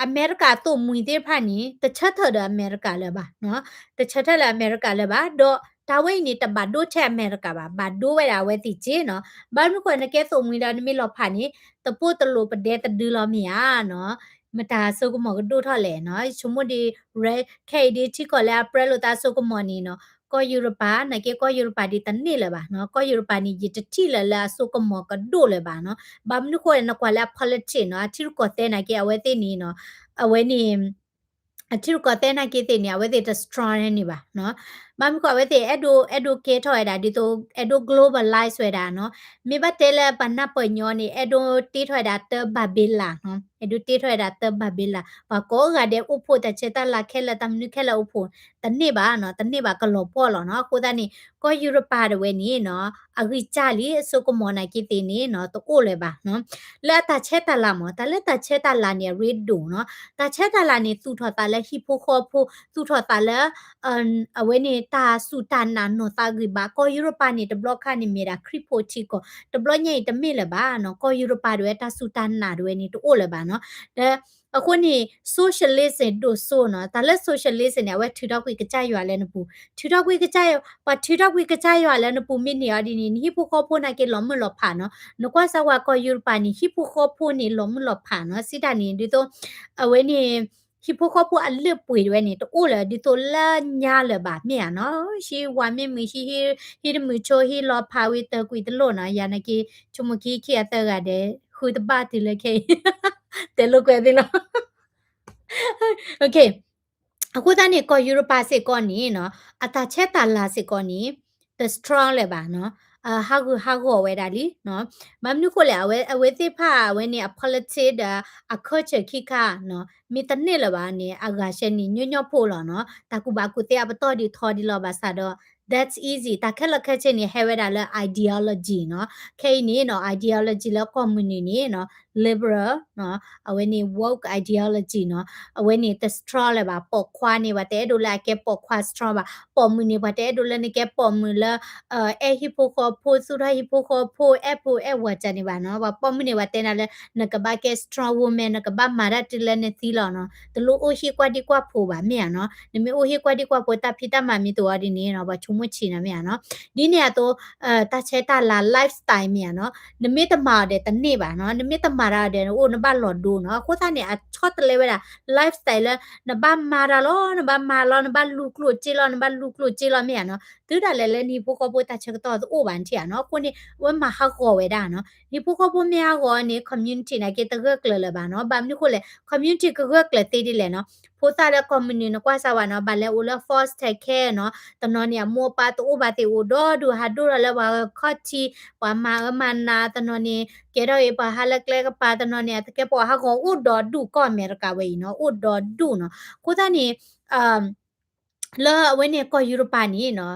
အမဲရကၤအသိၣ်မှံၤသ့ၣ်တဖၣ်န့ၣ် တဆၢထၢၣ်ဒီးအမဲရကၤလၢၤဘၣ်, တဆၢထၢၣ်လၢအမဲရကၤလၢၤဘၣ်, ဒီးတၢ်ဝဲအံၤန့ၣ် တဘၣ်ဒိထဲအမဲရကၤဘၣ်, ဘၣ်ဒိဝဲဒၣ်အဝဲသ့ၣ်က့နီၤ. ဘၣ်မနုၤဃိ နကဲသိၣ်မှံၤဒီးနမ့ၢ်လီၤဖးန့ၣ် တပိၢ်တလိၤပဒဲတဒုလီၤမ့ၢ်ဧါနီၤ. မတၤအစိကမီၤကဒိၣ်ထီၣ်လဲၣ်နီၤ. ဆိကမိၣ်ဒ် ခဲအံၤဒ်ထံကီၢ်လၢအ ပြၢ လိာ်သးအစိကမီၤန့ၣ်နီၤ, ကီၢ်ယူရပၤ နာ်က့ကီၢ်ယူရပၤဒ်တန့ၢ်လၢၤဘၣ်နီၤ. ကီၢ်ယူရပၤန့ၣ် ယတထံၣ်လၢၤလၢအစိကမီၤကဒိၣ်လၢၤဘၣ်နီၤ. ဘၣ်မနုၤဃိ နကွၢ်လၢအ politics နီၤ, အထံရူၢ်ကီၢ်သဲးနာ်က့ အဝဲသ့ၣ်န့ၣ်နီၤ, အဝဲန့ၣ် အထံရူၢ်ကီၢ်သဲးနာ်က့သ့ၣ်န့ၣ် အဝဲသ့ၣ်တ strong န့ၢ်ဘၣ်နီၤ. ဘၣ်မနုၤဃိ အဝဲသ့ၣ်အဲၣ်ဒိး အဲၣ်ဒိးကဲထီၣ်ဝဲဒၣ် ဒ်သိး အဲၣ်ဒိး globalize ဝဲဒၣ်နီၤ. မ့ၢ်ဘၣ်တဲလၢပှၤနၢ်ပၢၢ်ညီန့ၣ် အဲၣ်ဒိးတ့ထီၣ်ဝဲဒၣ်တၢ်ဘၤဘ့လးနီၤ, အဲၣ်ဒိးတ့ထီၣ်ဝဲဒၣ်တၢ်ဘၤဘ့လး, ပှၤကိးဂၤဒဲးအိၣ်ဖှိၣ်တၢ်ဆဲးတၢ်လၤခဲလၢာ် တၢ်မနုၤခဲလၢာ်အိၣ်ဖှိၣ်, တန့ၢ်ဘၣ်နီၤ, တန့ၢ်ဘၣ်ကလီၤပှီၢ်လီၤနီၤ. အဃိသတးန့ၣ် ကီၢ်ယူရပၤတဝဲန့ၣ်နီၤ, အဂံၢ်စၢ်လံ အစိကမီၤနာ်က့သ့ၣ်န့ၣ်နီၤ တအိၣ်လၢၤဘၣ်နီၤ. လၢအတၢ်ဆဲးတၢ်လၤမး, တၢ်လၢတၢ်ဆဲးတၢ်လၤန့ၣ် အရ့ဒိၣ်နီၤ. တၢ်ဆဲးတၢ်လၤန့ၣ် သူၣ်ထီၣ်သးလၢဟံၣ်ဖိဃီဖိ, သူၣ်ထီၣ်သးလၢ အဝဲန့ၣ် တၢ်စူၢ်တၢ်နာ်နီၢ်သးဂံၢ်ဘါ. ကီၢ်ယူရပၤန့ၣ် တဘျီခါန့ၣ်မ့ၢ်ဒၣ်ခရံာ်ဖိထံကီၢ်, တဘျီညါအံၤတမ့ၢ်လၢၤဘၣ်နီၤ. ကီၢ်ယူရပၤတဝဲ တၢ်စူၢ်တၢ်နာ်တဝဲန့ၣ် တအိၣ်လၢၤဘၣ်နီၤ. ဒီး အဃိန့ၣ် socialism ဒိၣ်စိနီၤ. တၢ်လၢ socialism န့ၣ် အဝဲထုးထီၣ်ကွံာ်ကစၢ်ယွၤလၢနပူၤ, ထုးထီၣ်ကွံာ်ကစၢ်ယွၤ, ပှၤထုးထီၣ်ကွံာ်ကစၢ်ယွၤလၢနပူၤမ့ၢ်န့ၢ်အီၤဒ်န့ၣ် နဟံၣ်ဖိဃီဖိနာ်က့လီၤမုၢ်လီၤဖးနီၤ. နကွၢ်စၢ်ဝဲကီၢ်ယူရပၤန့ၣ် ဟံၣ်ဖိဃီဖိန့ၣ် လီၤမုၢ်လီၤဖးနီၤ. စံးတၢ်န့ၣ် ဒ်သိး အဝဲန့ၣ် ဟံၣ်ဖိဃီဖိအလုၢ်အပှ့ၤတဝဲန့ၣ် တအိၣ်လၢၤဒ်သိးလၢညါလၢၤဘၣ်မ့ၢ်ဧါနီၤ. ဟံၣ်ဝၤမ့ၢ်မုာ်ဟံၣ်, ဟံၣ်တမုာ်ဆိ ဟံၣ်လီၤဖးဝံၤတၢၢ်ကွံာ်တလိၣ်နီၤ. ယၤနာ်က့ ဆိကမိၣ်ခံခံအသၢဂၤဒဲး ဃုတဘၣ်တုၤလၢခဲအံၤ တဲလိာ်ကွဲသ့လီၤ. အဃိသတးန့ၣ် ကီၢ်ယူရပၤစ့ၢ်ကီးန့ၣ်နီၤ အတၢ်ဆဲးတၢ်လၤစ့ၢ်ကီးန့ၣ် တ strong လၢၤဘၣ်နီၤ. ဟးဂူာ်ဟးဂီၤဝဲဒၣ်လံနီၤ. ဘၣ်မနုၤဃိလဲၣ် အဝဲသ့ၣ်တဖၣ် အဝဲန့ၣ် အ politics ဒီးအ culture ခံခါနီၤ မ့ၢ်တန့ၢ်လၢၤဘၣ်န့ၣ် အဂၤရှဲန့ၣ် ညီညီဖိလီၤနီၤ. တၢ်ကူၣ်ဘၣ်ကူၣ်သ့အပတီၢ်ဒ်ထီဒ်လီၤဘၣ်ဆၣ်ဒီး that's easy. တၢ်ခဲလၢာ်ခဲဆ့န့ၣ် ဟဲဝဲဒၣ်လၢ ideology နီၤ. ခဲအံၤန့ၣ်နီၤ ideology လၢကီၢ်မုၢ်နုာ်န့ၣ်နီၤ liberal နီၤ အဝဲန့ၣ် woke ideology နီၤ အဝဲန့ၣ်တ strong လၢၤဘၣ်. ပိာ်ခွါန့ၣ် ပှၤတအဲၣ်ဒိးလၢအကဲပိာ်ခွါ strong ဘၣ်. ပိာ်မုၣ်န့ၣ် ပှၤတအဲၣ်ဒိးလၢနကဲပိာ်မုၣ်လၢ အဲၣ်ဟံၣ်ဖိဃီဖိ သူၣ်ထီၣ်ဟံၣ်ဖိဃီဖိ အဲၣ်ဖိအဲၣ်ဝၤကၢန့ၣ်ဘၣ်နီၤ. ပှၤပိာ်မုၣ်န့ၣ် ပှၤတဲနၤလၢ နကဘၣ်ကဲ strong woman နကဘၣ်မၤတၢ်တုၤလၢနသံလီၤနီၤ. တလိၣ်အိၣ်ဟ့ၣ်ကွၢ်ဒံကွၢ်ဖိးဘၣ်မ့ၢ်ဧါနီၤ. နမ့ၢ်အိၣ်ဟ့ၣ်ကွၢ်ဒံကွၢ်ဖိး တၢ်ဖံးတၢ်မၤမ့ၢ်တအိၣ်ဒ်န့ၣ်နီၤ ပှၤဆိကမိၣ်ဆံးနၤမ့ၢ်ဧါနီၤ. ဒ်န့ၣ်အသိး တၢ်ဆဲးတၢ်လၤ lifestyle မ့ၢ်ဧါနီၤ. နမ့ၢ်တမၤအီၤဒီးတန့ၢ်ဘၣ်နီၤ. နမ့ၢ်တမၤတၢ်အီၤဒီး နအိၣ်နဘၣ်လီၤဒိနီၤ. အဃိသတးန့ၣ် အဆီတလဲဝဲဒၣ် lifestyle လၢ နဘၣ်မၤတၢ်လီၤ နဘၣ်မၤလီၤ နဘၣ်လူၤကျိၣ်စ့လီၤ နဘၣ်လူၤကျိၣ်စ့လီၤမ့ၢ်ဧါနီၤ. တုၤဒၣ်လဲာ်လၢနဟံၣ်ဖိဃီဖိတၢ်ဆၢကတီၢ်တအိၣ်ဘၣ်နထံၣ်ဧါနီၤ. အဃိန့ၣ် အဝဲမၤဟးဂီၤဝဲဒၣ်နီၤ. နဟံၣ်ဖိဃီဖိမ့ၢ်ဟးဂီၤန့ၣ် community နာ်က့တဂၢၢ်ကျၢၤလၢၤဘၣ်နီၤ. ဘၣ်မနုၤဃိလဲၣ် community ကဂၢၢ်ကျၢၤသ့ဒ်လဲၣ်နီၤ. ဖိသၣ်လၢကီၢ်မုၢ်နုာ်နကွၢ်စၢ်ဝဲနီၤ ဘၣ်လဲၤအိၣ်လၢ foster care နီၤ. တနီၤန့ၣ် အမိၢ်အပၢ်တအိၣ်ဘၣ်သ့ၣ်အိၣ်ဒီဒူၣ် ဟးဒိၣ်ထီၣ်လၢပှၤခီၣ်ထံး ပှၤမၤအၢမၤနး တနီၤန့ၣ် ကဲထီၣ်အံၤပှၤဟးလၢကျဲကပၤ တနီၤန့ၣ် အတကဲပှၤဟးဂီၤအိၣ်ဒီဒူၣ် ကီၢ်အမဲရကၤဝဲအံၤနီၤ အိၣ်ဒီဒူၣ်နီၤ. အဃိသတးန့ၣ် လၢအဝဲန့ၣ်ကီၢ်ယူရပၤန့ၣ်နီၤ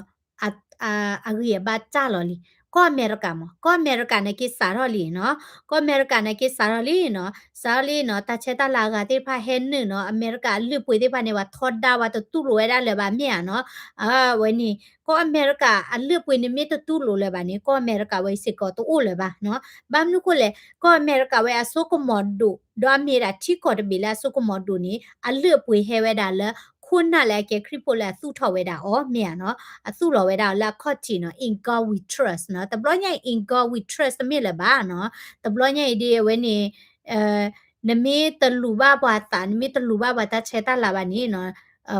အဂံၢ်အဘါစၢ်လီၤလံ. ကီၢ်အမဲရကၤမး ကီၢ်အမဲရကၤန့ၣ်က့စးထီၣ်လံနီၤ, ကီၢ်အမဲရကၤန့ၣ်က့စးထီၣ်လံနီၤ, စးထီၣ်လံနီၤ, တၢ်ဆဲးတၢ်လၤအဂၤသ့ၣ်တဖၣ်ဟဲနုာ်နီၤ, အမဲရကၤအလုၢ်အပှ့ၤသ့ၣ်တဖၣ်န့ၣ် ပှၤထီဒါဝဲတတူၢ်လိာ်ဝဲဒၣ်လၢၤဘၣ်မ့ၢ်ဧါနီၤ, အဝဲန့ၣ် ကီၢ်အမဲရကၤအလုၢ်အပှ့ၤန့ၣ်မ့ၢ်တတူၢ်လိာ်လၢၤဘၣ်န့ၣ် ကီၢ်အမဲရကၤဝဲအံၤစ့ၢ်ကီးတအိၣ်လၢၤဘၣ်နီၤ, ဘၣ်မနုၤဃိလဲၣ် ကီၢ်အမဲရကၤဝဲအစိကမီၤဒိၣ် ဒီးအမ့ၢ်ဒၣ်ထံကီၢ်တဘ့ၣ်လၢအစိကမီၤဒိၣ်န့ၣ် အလုၢ်အပှ့ၤဟဲဝဲဒၣ်လၢ ခိၣ်နၢ်လၢအကဲခရံာ်ဖိလၢအသူၣ်ထီၣ်ဝဲဒၣ်အီၤမ့ၢ်ဧါနီၤ, အသူၣ်လီၤဝဲဒၣ်အီၤလၢအခီၣ်ထံးနီၤ, In God we trust နီၤ, တဘျီညါအံၤ In God we trust တမ့ၢ်လၢၤဘၣ်နီၤ, တဘျီညါအံၤဒ်အဝဲန့ၣ် နမ့ၢ်တလူၤဘၣ်ပှၤသး နမ့ၢ်တလူၤဘၣ်ပှၤတၢ်ဆဲးတၢ်လၤဘၣ်န့ၣ်နီၤ,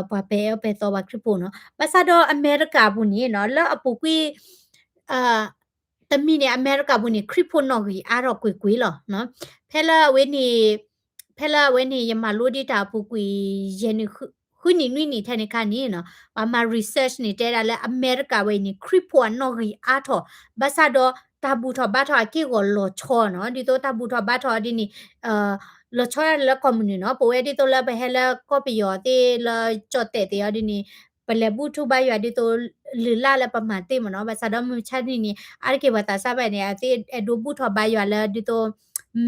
ပှၤပဲာ်အၢပဲာ်သီပှၤခရံာ်ဖိနီၤ, ဘၣ်ဆၣ်ဒီးအမဲရကၤပူၤန့ၣ်နီၤ လၢအပူၤကွံာ် တမံၤန့ၣ် အမဲရကၤပူၤန့ၣ် ခရံာ်ဖိနီၣ်ဂံၢ်အါထီၣ်ကွ့ၢ်ကွ့ၢ်လီၤ. ဖဲလၢအဝဲန့ၣ် ဖဲလၢအဝဲန့ၣ် ယမၤလိဒံးတၢ်အပူၤကွံာ် ယဲၢ်နံၣ် ဃုနံၣ်နွံနံၣ်ထဲန့ၣ်ခါန့ၣ်နီၤ ပှၤမၤ research န့ၣ် တဲဒၣ်လၢအမဲရကၤဝဲအံၤန့ၣ် ခရံာ်ဖိအနီၣ်ဂံၢ်အါထီၣ် ဘၣ်ဆၣ်ဒီးတၢ်ဘူၣ်ထီၣ်ဘါထီၣ်အက့ၢ်အဂီၤလီၤဆီနီၤ ဒ်သိးတၢ်ဘူၣ်ထီၣ်ဘါထီၣ်အီၤဒ်န့ၣ် လီၤဆီလၢကိးမုၢ်နုာ်နီၤ ပဝဲဒ်သိးလၢပဟဲလၢကီၢ်ပယီၤသ့ၣ်လၢကၠီၣ်တဲာ်သ့ၣ်အီၤဒ်န့ၣ် ပလဲၤဘူၣ်ထူဘါယွၤဒ်သိး လုၢ်လၢ်လၢပမၤသ့ၣ်မ့ၢ်နီၤ ဘၣ်ဆၣ်ဒီးမုၢ်မဆါတနံၤန့ၣ် အါတက့ၢ်ပှၤသးစၢ်ဘၣ်န့ၣ် အသ့ၣ်အဲၣ်ဒိးဘူၣ်ထီၣ်ဘါယွၤလၢဒ်သိး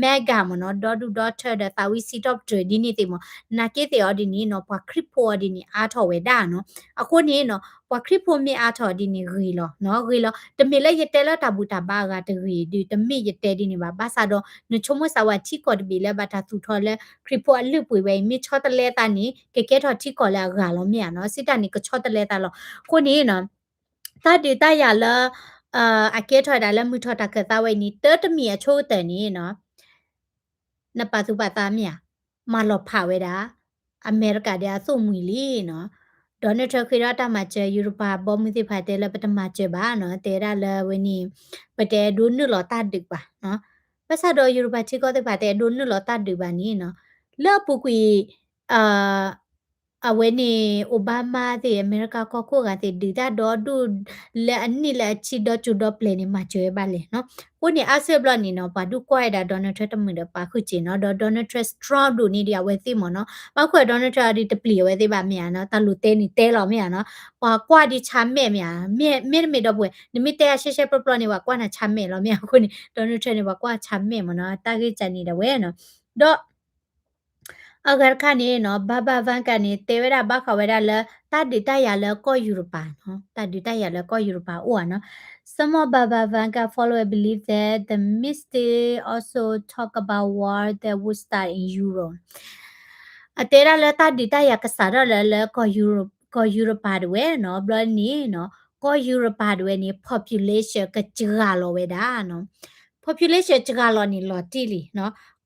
MAGA မ့ၢ်နီၤ ဒီဒူၣ်ဒီထၢဒီးသးဝံၣ်စံးထီၣ်ပတြၢၤဒ်န့ၣ်သ့ၣ်မ့ၢ် နာ်က့သ့ၣ်အီၤဒ်န့ၣ်နီၤ ပှၤခရံာ်ဖိအီၤဒ်န့ၣ်အါထီၣ်ဝဲဒၣ်နီၤ အဃိန့ၣ်နီၤ ပှၤခရံာ်ဖိမ့ၢ်အါထီၣ်ဒ်န့ၣ်ဂ့ၤလီၤနီၤ ဂ့ၤလီၤ တမ့ၢ်လၢယတဲလၢတၢ်ဘူၣ်တၢ်ဘါအဂၤတဂ့ၤဒုး တမ့ၢ်ယတဲဒ်န့ၣ်ဘၣ် ဘၣ်ဆၣ်ဒီး နဆိကမိၣ်စၢ်ဝဲထံကီၢ်တဘ့ၣ်လၢဘၣ်တၢ်သူၣ်ထီၣ်လၢ ခရံာ်ဖိအလုၢ်အပှ့ၤဝဲအံၤ မ့ၢ်ဆီတလဲသးန့ၣ် ကကဲထီၣ်ထံကီၢ်လၢအဂၤလီၤမ့ၢ်ဧါနီၤ စံးတၢ်န့ၣ်ကဆီတလဲသးလီၤ အဃိန့ၣ်နီၤ တၢ်ဒုးတၢ်ယၤလၢ အကဲထီၣ်ဝဲဒၣ်လၢမုၢ်ထီၣ်တၢ်ခၢၣ်သးဝဲအံၤန့ၣ် တၢတမံၤအဆိကတၢၢ်န့ၣ်နီၤ နပာ်သူၣ်ပာ်သးမ့ၢ်ဧါ, မၤလီၤဖးဝဲဒၣ် အမဲရကၤဒီးအသိၣ်မှံၤလံနီၤ, Donald Trump ဃ့ထီၣ်တၢ်မၤစၢၤ ယူရပၤဘီမုၢ်သ့ၣ်တဖၣ်တဲလၢပတမၤစၢၤဘၣ်နီၤ, တဲဒၣ်လၢဝဲန့ၣ် ပတအဲၣ်ဒိးနုာ်လီၤတၢ်ဒုးဘၣ်နီၤ, ဘၣ်ဆၣ်ဒီးယူရပၤထံကီၢ်သ့ၣ်တဖၣ်တအဲၣ်ဒိးနုာ်လီၤတၢ်ဒုးဘၣ်န့ၣ်နီၤ, လၢအပူၤကွံာ် အဝဲန့ၣ် Obama သ့ၣ် အမဲရကၤကီၢ်ခိၣ်ဂၤသ့ၣ် ဒုးတၢ်ဒီဒူၣ်လၢအနံၣ်လၢအဆံဒီကၠိဒီပျဲၤန့ၣ် မၤစၢၤဝဲဘၣ်လဲၣ်နီၤ, အဃိန့ၣ် အါစုအဘျီန့ၣ်နီၤ ပှၤဒုးကွၢ်ဝဲဒၣ် Donald Trump တမုာ်ဒီးပာ်ဃုာ်စ့ၢ်နီၤ, ဒီး Donald Trump strong ဒိၣ်န့ၢ်ဒံးအဝဲသ့ၣ်မ့ၢ်နီၤ, ဘၣ်မနုၤဃိ Donald Trump အီၤဒ်တပျံၤအဝဲသ့ၣ်ဘၣ်မ့ၢ်ဧါနီၤ, တၢ်လိၤတဲန့ၣ်တဲလီၤမ့ၢ်ဧါနီၤ, ပှၤကွၢ်ဒ်ဆါမဲာ်မ့ၢ်ဧါ, မ့တမ့ၢ်ဒီပုၢ်ဝဲၢ် နမ့ၢ်တဲအရှဲရှဲပျီပျီန့ၣ် ပှၤကွၢ်နၤဆါမဲာ်လီၤမ့ၢ်ဧါ, အဃိန့ၣ် Donald Trump န့ၣ် ပှၤကွၢ်ဆါမဲာ်မ့ၢ်နီၤ, တၢ်ဂ့ၢ်ကန့ၣ်ဒၣ်ဝဲနီၤ, ဒီး အဂၤတခါန့ၣ်နီၤ Baba Vanga န့ၣ် တဲဝဲဒၣ်ဘၣ်ဃးဝဲဒၣ်လၢ တၢ်ဒုးတၢ်ယၤလၢကီၢ်ယူရပၤနီၤ, တၢ်ဒုးတၢ်ယၤလၢကီၢ်ယူရပၤအိၣ်ဧါနီၤ, Some of Baba Vanga followers believe that the meeting also talk about war that would start in Europe. အတဲဒၣ်လၢတၢ်ဒုးတၢ်ယၤကစးထီၣ်လၢ လၢကီၢ်ယူရပၤဒၣ်ဝဲနီၤ, ဘျီန့ၣ်နီၤ ကီၢ်ယူရပၤဒၣ်ဝဲန့ၣ် population ကစှၤလီၤဝဲဒၣ်နီၤ population စှၤလီၤန့ၣ်လီၤတံၢ်လံနီၤ,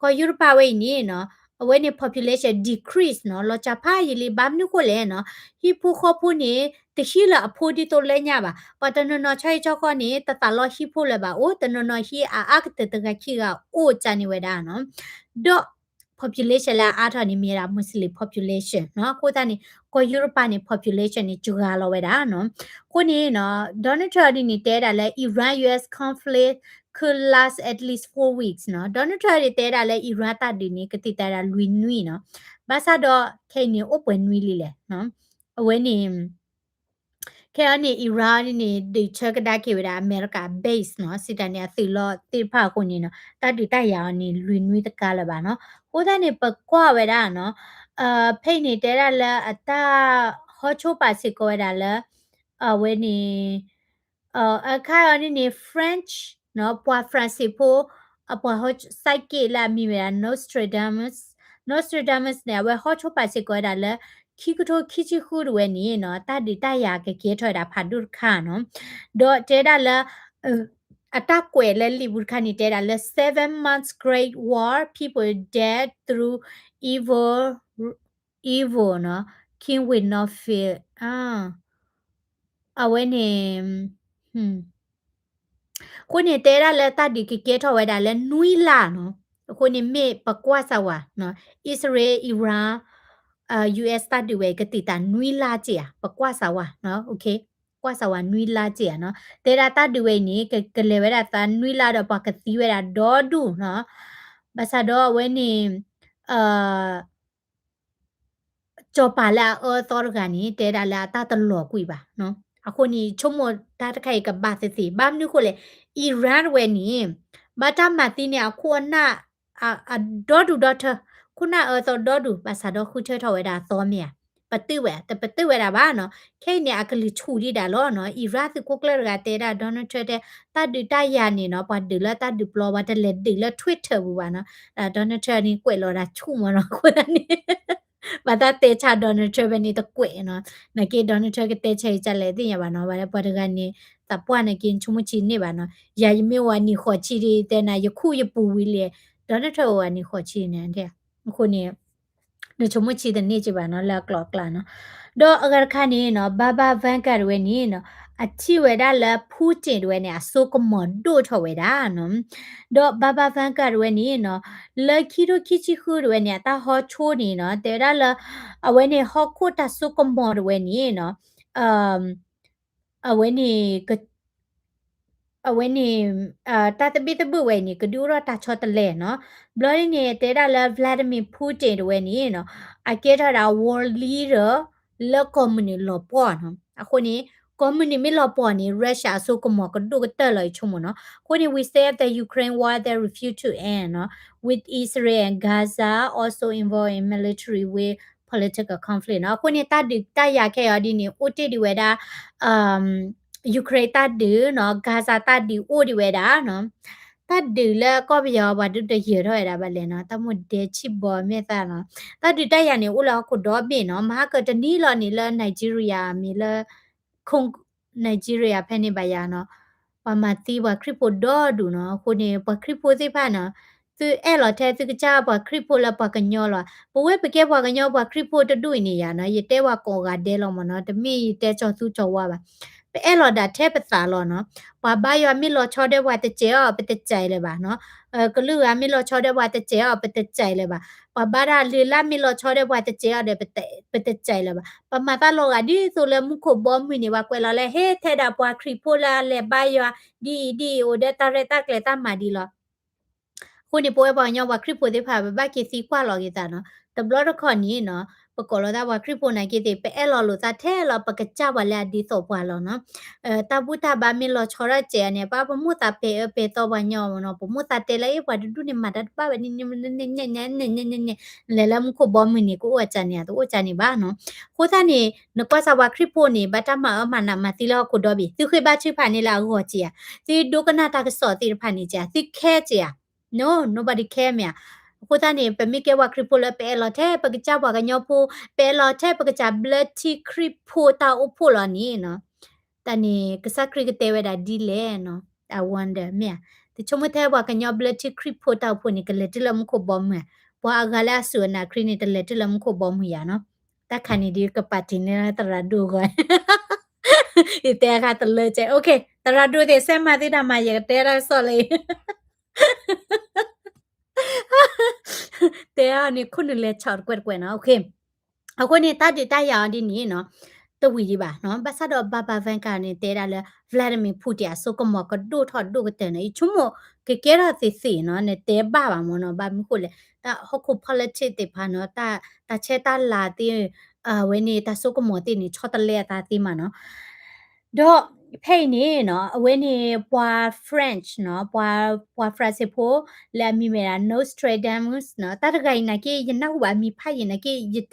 ကီၢ်ယူရပၤဝဲအံၤန့ၣ်နီၤ အဝဲန့ၣ် population decrease နီၤ, လီၤစှၤဖးယံာ်လံ ဘၣ်မနုၤဃိလဲၣ်နီၤ, ဟံၣ်ဖိဃီဖိန့ၣ် တဟံးလၢအဖိဒ်သိးလၢညါဘၣ်, ပှၤတနီၤနီၤဆီဟံၣ်ဆီဃီန့ၣ် တသးလီဟံၣ်ဖိလၢၤဘၣ်အိၣ်, တနီၤနီၤဟံၣ်အအါကတၢၢ်တဂၤခံဂၤအိၣ်ကန့ၣ်ဝဲဒၣ်နီၤ, ဒီး population လၢအအါထီၣ်န့ၣ် မ့ၢ်ဒၣ် Muslim population နီၤ, အဃိသတးန့ၣ် ကီၢ်ယူရပၤန့ၣ် population န့ၣ် စှၤလီၤဝဲဒၣ်နီၤ, အဃိန့ၣ်နီၤ Donald Trump ဒ်န့ၣ်တဲဒၣ်လၢ Iran U S conflict could last at least four weeks နီၤ, Donald Trump ဒ်တဲဒၣ်လၢ Iran တၢ်ဒုးန့ၣ် ကသံၣ်သရၣ်လွံၢ်နွံနီၤ, ဘၣ်ဆၣ်ဒီး ခဲအံၤန့ၣ် အိၣ်ပှဲၤနွံလံလဲၣ်နီၤ, အဝဲန့ၣ် ခဲအံၤန့ၣ် Iran န့ၣ် ဒုးဆၢကဒါက့ၤဝဲဒၣ် အမဲရကၤ base နီၤ, စံးတၢ်န့ၣ် အသုးလီၢ်သ့ၣ်တဖၣ်အဃိန့ၣ်နီၤ, တၢ်ဒုးတၢ်ယၤအီၤန့ၣ် လွံၢ်နွံတကါလၢၤဘၣ်နီၤ, အဃိသတးန့ၣ် ပကွၢ်ဝဲဒၣ်နီၤ, ဖဲအံၤန့ၣ် တဲဒၣ်လၢအတၢ်ဟီၣ်ဆိပာ်စ့ၢ်ကီးဝဲဒၣ်လၢ အဝဲန့ၣ် အခါအီၤန့ၣ်န့ၣ် French နီၤ, ပှၤ France ဖိ အပှၤဟီၣ် psychic လၢအမံၤဝဲဒၣ် Nostradamus, Nostradamus န့ၣ် အဝဲဟီၣ်ဆိပာ်စ့ၢ်ကီးဝဲဒၣ်လၢ ခံကထိခံဆံဃုဒၣ်ဝဲန့ၣ်နီၤ, တၢ်ဒုးတၢ်ယၤကကဲထီၣ်ဝဲဒၣ်ဖးဒိၣ်တခါနီၤ, ဒီးတဲဒၣ်လၢ အတၢ်ကွဲးလၢလံာ်ပူၤတခါန့ၣ် တဲဒၣ်လၢ seven months great war, people dead through evil, evil နီၤ, king will not fear, အဝဲန့ၣ် အဃိန့ၣ် တဲဒၣ်လၢတၢ်ဒုးကကဲထီၣ်ဝဲဒၣ်လၢနွံလါနီၤ, အဃိန့ၣ်မ့ၢ်ပကွၢ်စၢ်ဝဲနီၤ, Israel, Iran, US တၢ်ဒုးဝဲအံၤ ကသံၣ်သရၣ်နွံလါက့ၢ်ဧါ, ပကွၢ်စၢ်ဝဲနီၤ, ကွၢ်စၢ်ဝဲနွံလါက့ၢ်ဧါနီၤ, တဲဒၣ်တၢ်ဒုးဝဲအံၤန့ၣ် ကလဲၤဝဲဒၣ်သးနွံလါဒီးပှၤကသံဝဲဒၣ်ဒီဒူၣ်နီၤ, ဘၣ်ဆၣ်ဒီးအဝဲန့ၣ် စီၤပၤလၢအအၢအသီတဂၤန့ၣ် တဲဒၣ်လၢအတၢ်တလီၤကွံာ်ဘၣ်နီၤ, အဃိန့ၣ် ဆိကမိၣ်တၢ်တခါအံၤကဘၣ်သ့သ့ ဘၣ်မနုၤဃိလဲၣ်, Iran တဝဲန့ၣ် ဘၣ်တၢ်မၤသံန့ၣ် အခိၣ်အနၢ် အဒီဒူၣ်ဒီထၢ, ခိၣ်နၢ်အၢသီဒီဒူၣ် ဘၣ်ဆၣ်ဒီးဃုထၢထီၣ်ဝဲဒၣ်အသီမ့ၢ်ဧါ, ပတုာ်ဝဲ, တပတုာ်ဝဲဒၣ်ဘၣ်နီၤ, ခဲအံၤန့ၣ် အကလုၢ်ဆူၣ်ဒံးဒၣ်လီၤနီၤ, Iran သုးခိၣ်ကျၢၢ်တဂၤတဲဒၣ် Donald Trump တဲ တၢ်ဒုးတၢ်ယၤန့ၣ်နီၤ ပှၤဒုးလၢတၢ်ဒုးပျီ ပှၤတလဲၤဒုးလၢ Twitter ပူၤဘၣ်နီၤ, Donald Trump န့ၣ်ကွဲးလီၤဒၣ်ဆူၣ်မးနီၤ, အဃိသတးန့ၣ် ဘၣ်တၢ်တဲဆါ Donald Trump ဖဲန့ၣ်တကွဲးနီၤ, နာ်က့ Donald Trump ကတဲဆါအံၤကလဲၣ်သ့ၣ်ညါဘၣ်နီၤ, ဘၣ်လၢပှၤတဂၤန့ၣ် သးပှၢ်နာ်က့ နဆိကမိၣ်ဆံးန့ၢ်ဘၣ်နီၤ, ယၤယမ့ၢ်အိၣ်အနံၣ်ဃိးဆံဒီး တဲနၤ ယခူၣ်ယပူၤဝံၤလံ, Donald Trump အိၣ်အနံၣ်ဃိးဆံန့ၣ်, အဃိန့ၣ် နဆိကမိၣ်ဆံးတန့ၢ်က့ဘၣ်နီၤ လၢအကျိၤအကျဲနီၤ, ဒီးအဂၤတခါန့ၣ်နီၤ Baba Vanga တဝဲန့ၣ်နီၤ အထံၣ်ဝဲဒၣ်လၢ Putin တဝဲန့ၣ် အစိကမီၤဒိၣ်ထီၣ်ဝဲဒၣ်နီၤ, ဒီး Baba Vanga တဝဲန့ၣ်နီၤ လၢခံထိခံဆံဃုတဝဲန့ၣ် အတၢ်ဟီဆိန့ၣ်နီၤ တဲဝဲဒၣ်လၢ အဝဲန့ၣ်ဟီၣ်ခိၣ်တၢ်စိကမီၤတဝဲန့ၣ်နီၤ အဝဲန့ၣ် အဝဲန့ၣ် တၢ်သဘံၣ်သဘုၣ်ဝဲအံၤန့ၣ် ကဒုးအိၣ်ထီၣ်တၢ်ဆီတလဲနီၤ, ဘျီဒ်န့ၣ် တဲဒၣ်လၢ Vladimir Putin တဝဲန့ၣ်နီၤ အကဲထီၣ်ဒၣ် world leader လၢကီၢ်မုၢ်နုာ်လီၤပှီၢ်နီၤ, အဃိန့ၣ် ကီၢ်မုၢ်နုာ်မ့ၢ်လီၤပှီၢ်န့ၣ် Russia အစိကမီၤကဒိၣ်ကတၢၢ်လီၤ ယဆိကမိၣ်နီၤ, အဃိန့ၣ် we say the Ukraine war that refuse to end နီၤ, with Israel and Gaza also involved in military with political conflict နီၤ, အဃိန့ၣ် တၢ်ဒုးတၢ်ယၤခဲအံၤဒ်န့ၣ် အိၣ်တ့ၢ်ဒံးဝဲဒၣ် Ukraine တၢ်ဒုးနီၤ Gaza တၢ်ဒုးအိၣ်ဒံးဝဲဒၣ်နီၤ, တၢ်ဒုးလၢကီၢ်ပယီၤပှၤဒုးတယၢၤထီၣ်ဝဲဒၣ်ဘၣ်လဲၣ်နီၤ, တၢ်မိၣ်ဒဲဆံၣ်ဘီမ့ၢ်သၣ်နီၤ, တၢ်ဒုးတၢ်ယၤန့ၣ် အိၣ်လၢဟီၣ်ခိၣ်ဒီဘ့ၣ်နီၤ, မဟါကတနံၤလီၤန့ၣ်လၢ Nigeria မ့ၢ်လၢ Nigeria ဖဲန့ၣ်ဘၣ်ယၤနီၤ, ပှၤမၤသံပှၤခရံာ်ဖိဒီဒူၣ်နီၤ, အဃိန့ၣ် ပှၤခရံာ်ဖိသ့ၣ်တဖၣ်နီၤ သုအဲၣ်လီၤထဲသုကစၢ်ပှၤခရံာ်ဖိလၢပှၤကညီလီၤ, ပဝဲပကဲပှၤကညီပှၤခရံာ်ဖိတဒူၣ်အံၤန့ၣ်ယၤနီၤ, ယတဲပှၤကိးဂၤဒဲးလီၤမ့ၢ်နီၤ, တမ့ၢ်ယတဲကၠီၤသူကၠီၤဝါဘၣ်, ပအဲၣ်လီၤဒၣ်ထဲပသးလီၤနီၤ, ပှၤဘါယွၤမ့ၢ်လီၤဆီဒီးပှၤတစဲးအီၤ ပတစဲးလၢၤဘၣ်နီၤ, ကလုာ်ဂၤမ့ၢ်လီၤဆီဒီးပှၤတစဲးအီၤ ပတစဲးလၢၤဘၣ်, ပှၤဘါတၢ်လၢ်လၢ်မ့ၢ်လီၤဆီဒီးပှၤတစဲးအီၤဒီး ပတစဲးလၢၤဘၣ်, ပမၤတၢ်လီၤဂာ်ဒ်သိးလၢမူခိၣ်ဘီမုၢ်န့ၣ် ပှၤကွဲးလီၤလၢဟ့ၣ်ထဲဒၣ်ပှၤခရံာ်ဖိလၢအလဲၤဘါယွၤ ဒ်အံၤဒ်အံၤ အိၣ်ဒီးတၢ်ရဲၣ်တၢ်ကျဲၤတၢ်မၤဒ်လီၤ. အဃိန့ၣ် ပဝဲပှၤကညီပှၤခရံာ်ဖိသ့ၣ်တဖၣ် ပဘၣ်က့ၤသံကွၢ်လီၤက့ၤသးနီၤ, တဘျီတခီၣ်န့ၣ်နီၤ, ပကိးလီၤသးပှၤခရံာ်ဖိနာ်က့သ့ၣ် ပအဲၣ်လီၤလိာ်သးထဲလီၤပကစၢ်ပှၤလၢအဒ်သိးပှၤလီၤနီၤ, တၢ်ဘူၣ်တၢ်ဘါမ့ၢ်လီၤဆီထီၣ်စဲးန့ၣ် ပပမိၢ်သးပဲာ်အၢပဲာ်သီပှၤညီမ့ၢ်နီၤ, ပမိၢ်သးတဲလၢအ့ၣ်ပှၤတဒူၣ်န့ၣ် မၤတၢ်တဘၣ်ဝဲန့ၣ် လဲၤလၢမူခိၣ်ဘီမုၢ်န့ၣ် ကအိၣ်အစၢ်န့ၣ် တအိၣ်စၢ်န့ၣ်ဘၣ်နီၤ, အဃိသတးန့ၣ် နကွၢ်စၢ်ပှၤခရံာ်ဖိန့ၣ် ဘၣ်တၢ်မၤအၢမၤနးမၤသံလၢဟီၣ်ခိၣ်ဒီဘ့ၣ်, သုဃ့ဘါထုကဖၣ်န့ၢ်လၢအဂီၢ်က့ဧါ, သုဒိကနၣ်တၢ်ကစီၣ်သ့ၣ်တဖၣ်န့ၣ်က့ဧါ, သုခဲက့ဧါ, no, nobody care မ့ၢ်ဧါ, အဃိသတးန့ၣ် ပမ့ၢ်ကဲပှၤခရံာ်ဖိလၢပအဲၣ်လီၤထဲပကစၢ်ပှၤကညီဖိ, ပအဲၣ်လီၤထဲပကစၢ်ဘျၢထံခရံာ်ဖိတၢ်အိၣ်ဖှိၣ်လီၤန့ၣ်, တၢ်န့ၣ် ကစၢ်ခရံာ်ကတဲဝဲဒၣ်ဒ်လဲၣ်နီၤ, I wonder မ့ၢ်ဧါ, တဆိကမိၣ်ထဲပှၤကညီဘျၢထံခရံာ်ဖိတၢ်အိၣ်ဖှိၣ်န့ၣ် ကလဲၤတုၤလၢမူခိၣ်ဘီမုၢ်ဧါ, ပှၤအဂၤလၢအစူၢ်အနာ်ခရံာ်န့ၣ် တလဲၤတုၤလၢမူခိၣ်ဘီမုၢ်ယၤနီၤ, တၢ်ခါန့ၣ်ဒ်ကပာ်တ့ၢ်န့ၢ်သရၣ်ဒိၣ်ဂီၢ်, ယတဲအခါတလၢကဲ, သရၣ်ဒိၣ်သ့ၣ် စဲးမၤသ့တၢ်မၤ ယကတဲတၢ်ကစီၣ်လၢ တဲအီၤန့ၣ် ခိၣ်နူာ်လဲၤဆီးတကွဲးတကွဲးနီၤ, အဃိန့ၣ် တၢ်ဒုးတၢ်ယၤအီၤဒ်န့ၣ်နီၤ, တဝံၤဒံးဘၣ်နီၤ, ဘၣ်ဆၣ်ဒီး Baba Vanga န့ၣ် တဲဒၣ်လၢ Vladimir Putin အစိကမီၤကဒိၣ်ထီၣ်ဒိၣ်ကတၢၢ်နီၤ, ယဆိကမိၣ် ကကဲထီၣ်သ့သ့နီၤ, နတဲဘၣ်ဘၣ်မ့ၢ်နီၤ, ဘၣ်မနုၤဃိလဲၣ်, တၢ်ဟီၣ်ခိၣ် politics သ့ၣ်တဖၣ်နီၤ, တၢ်ဆဲးတၢ်လၤသ့ၣ်, အဝဲန့ၣ် တၢ်စိကမီၤသ့ၣ်န့ၣ် ဆီတလဲအသးသ့မးနီၤ ဒီးဖဲအံၤန့ၣ်နီၤ, အဝဲန့ၣ်ပှၤ French နီၤ, ပှၤ ပှၤ France ဖိ လၢအမံၤမ့ၢ်ဒၣ် Nostradamus နီၤ, တၢ်တဂၤအံၤနာ်က့ ယနၢ်ဟူဘၣ်အမံၤဖးယံာ်နာ်က့ ယတ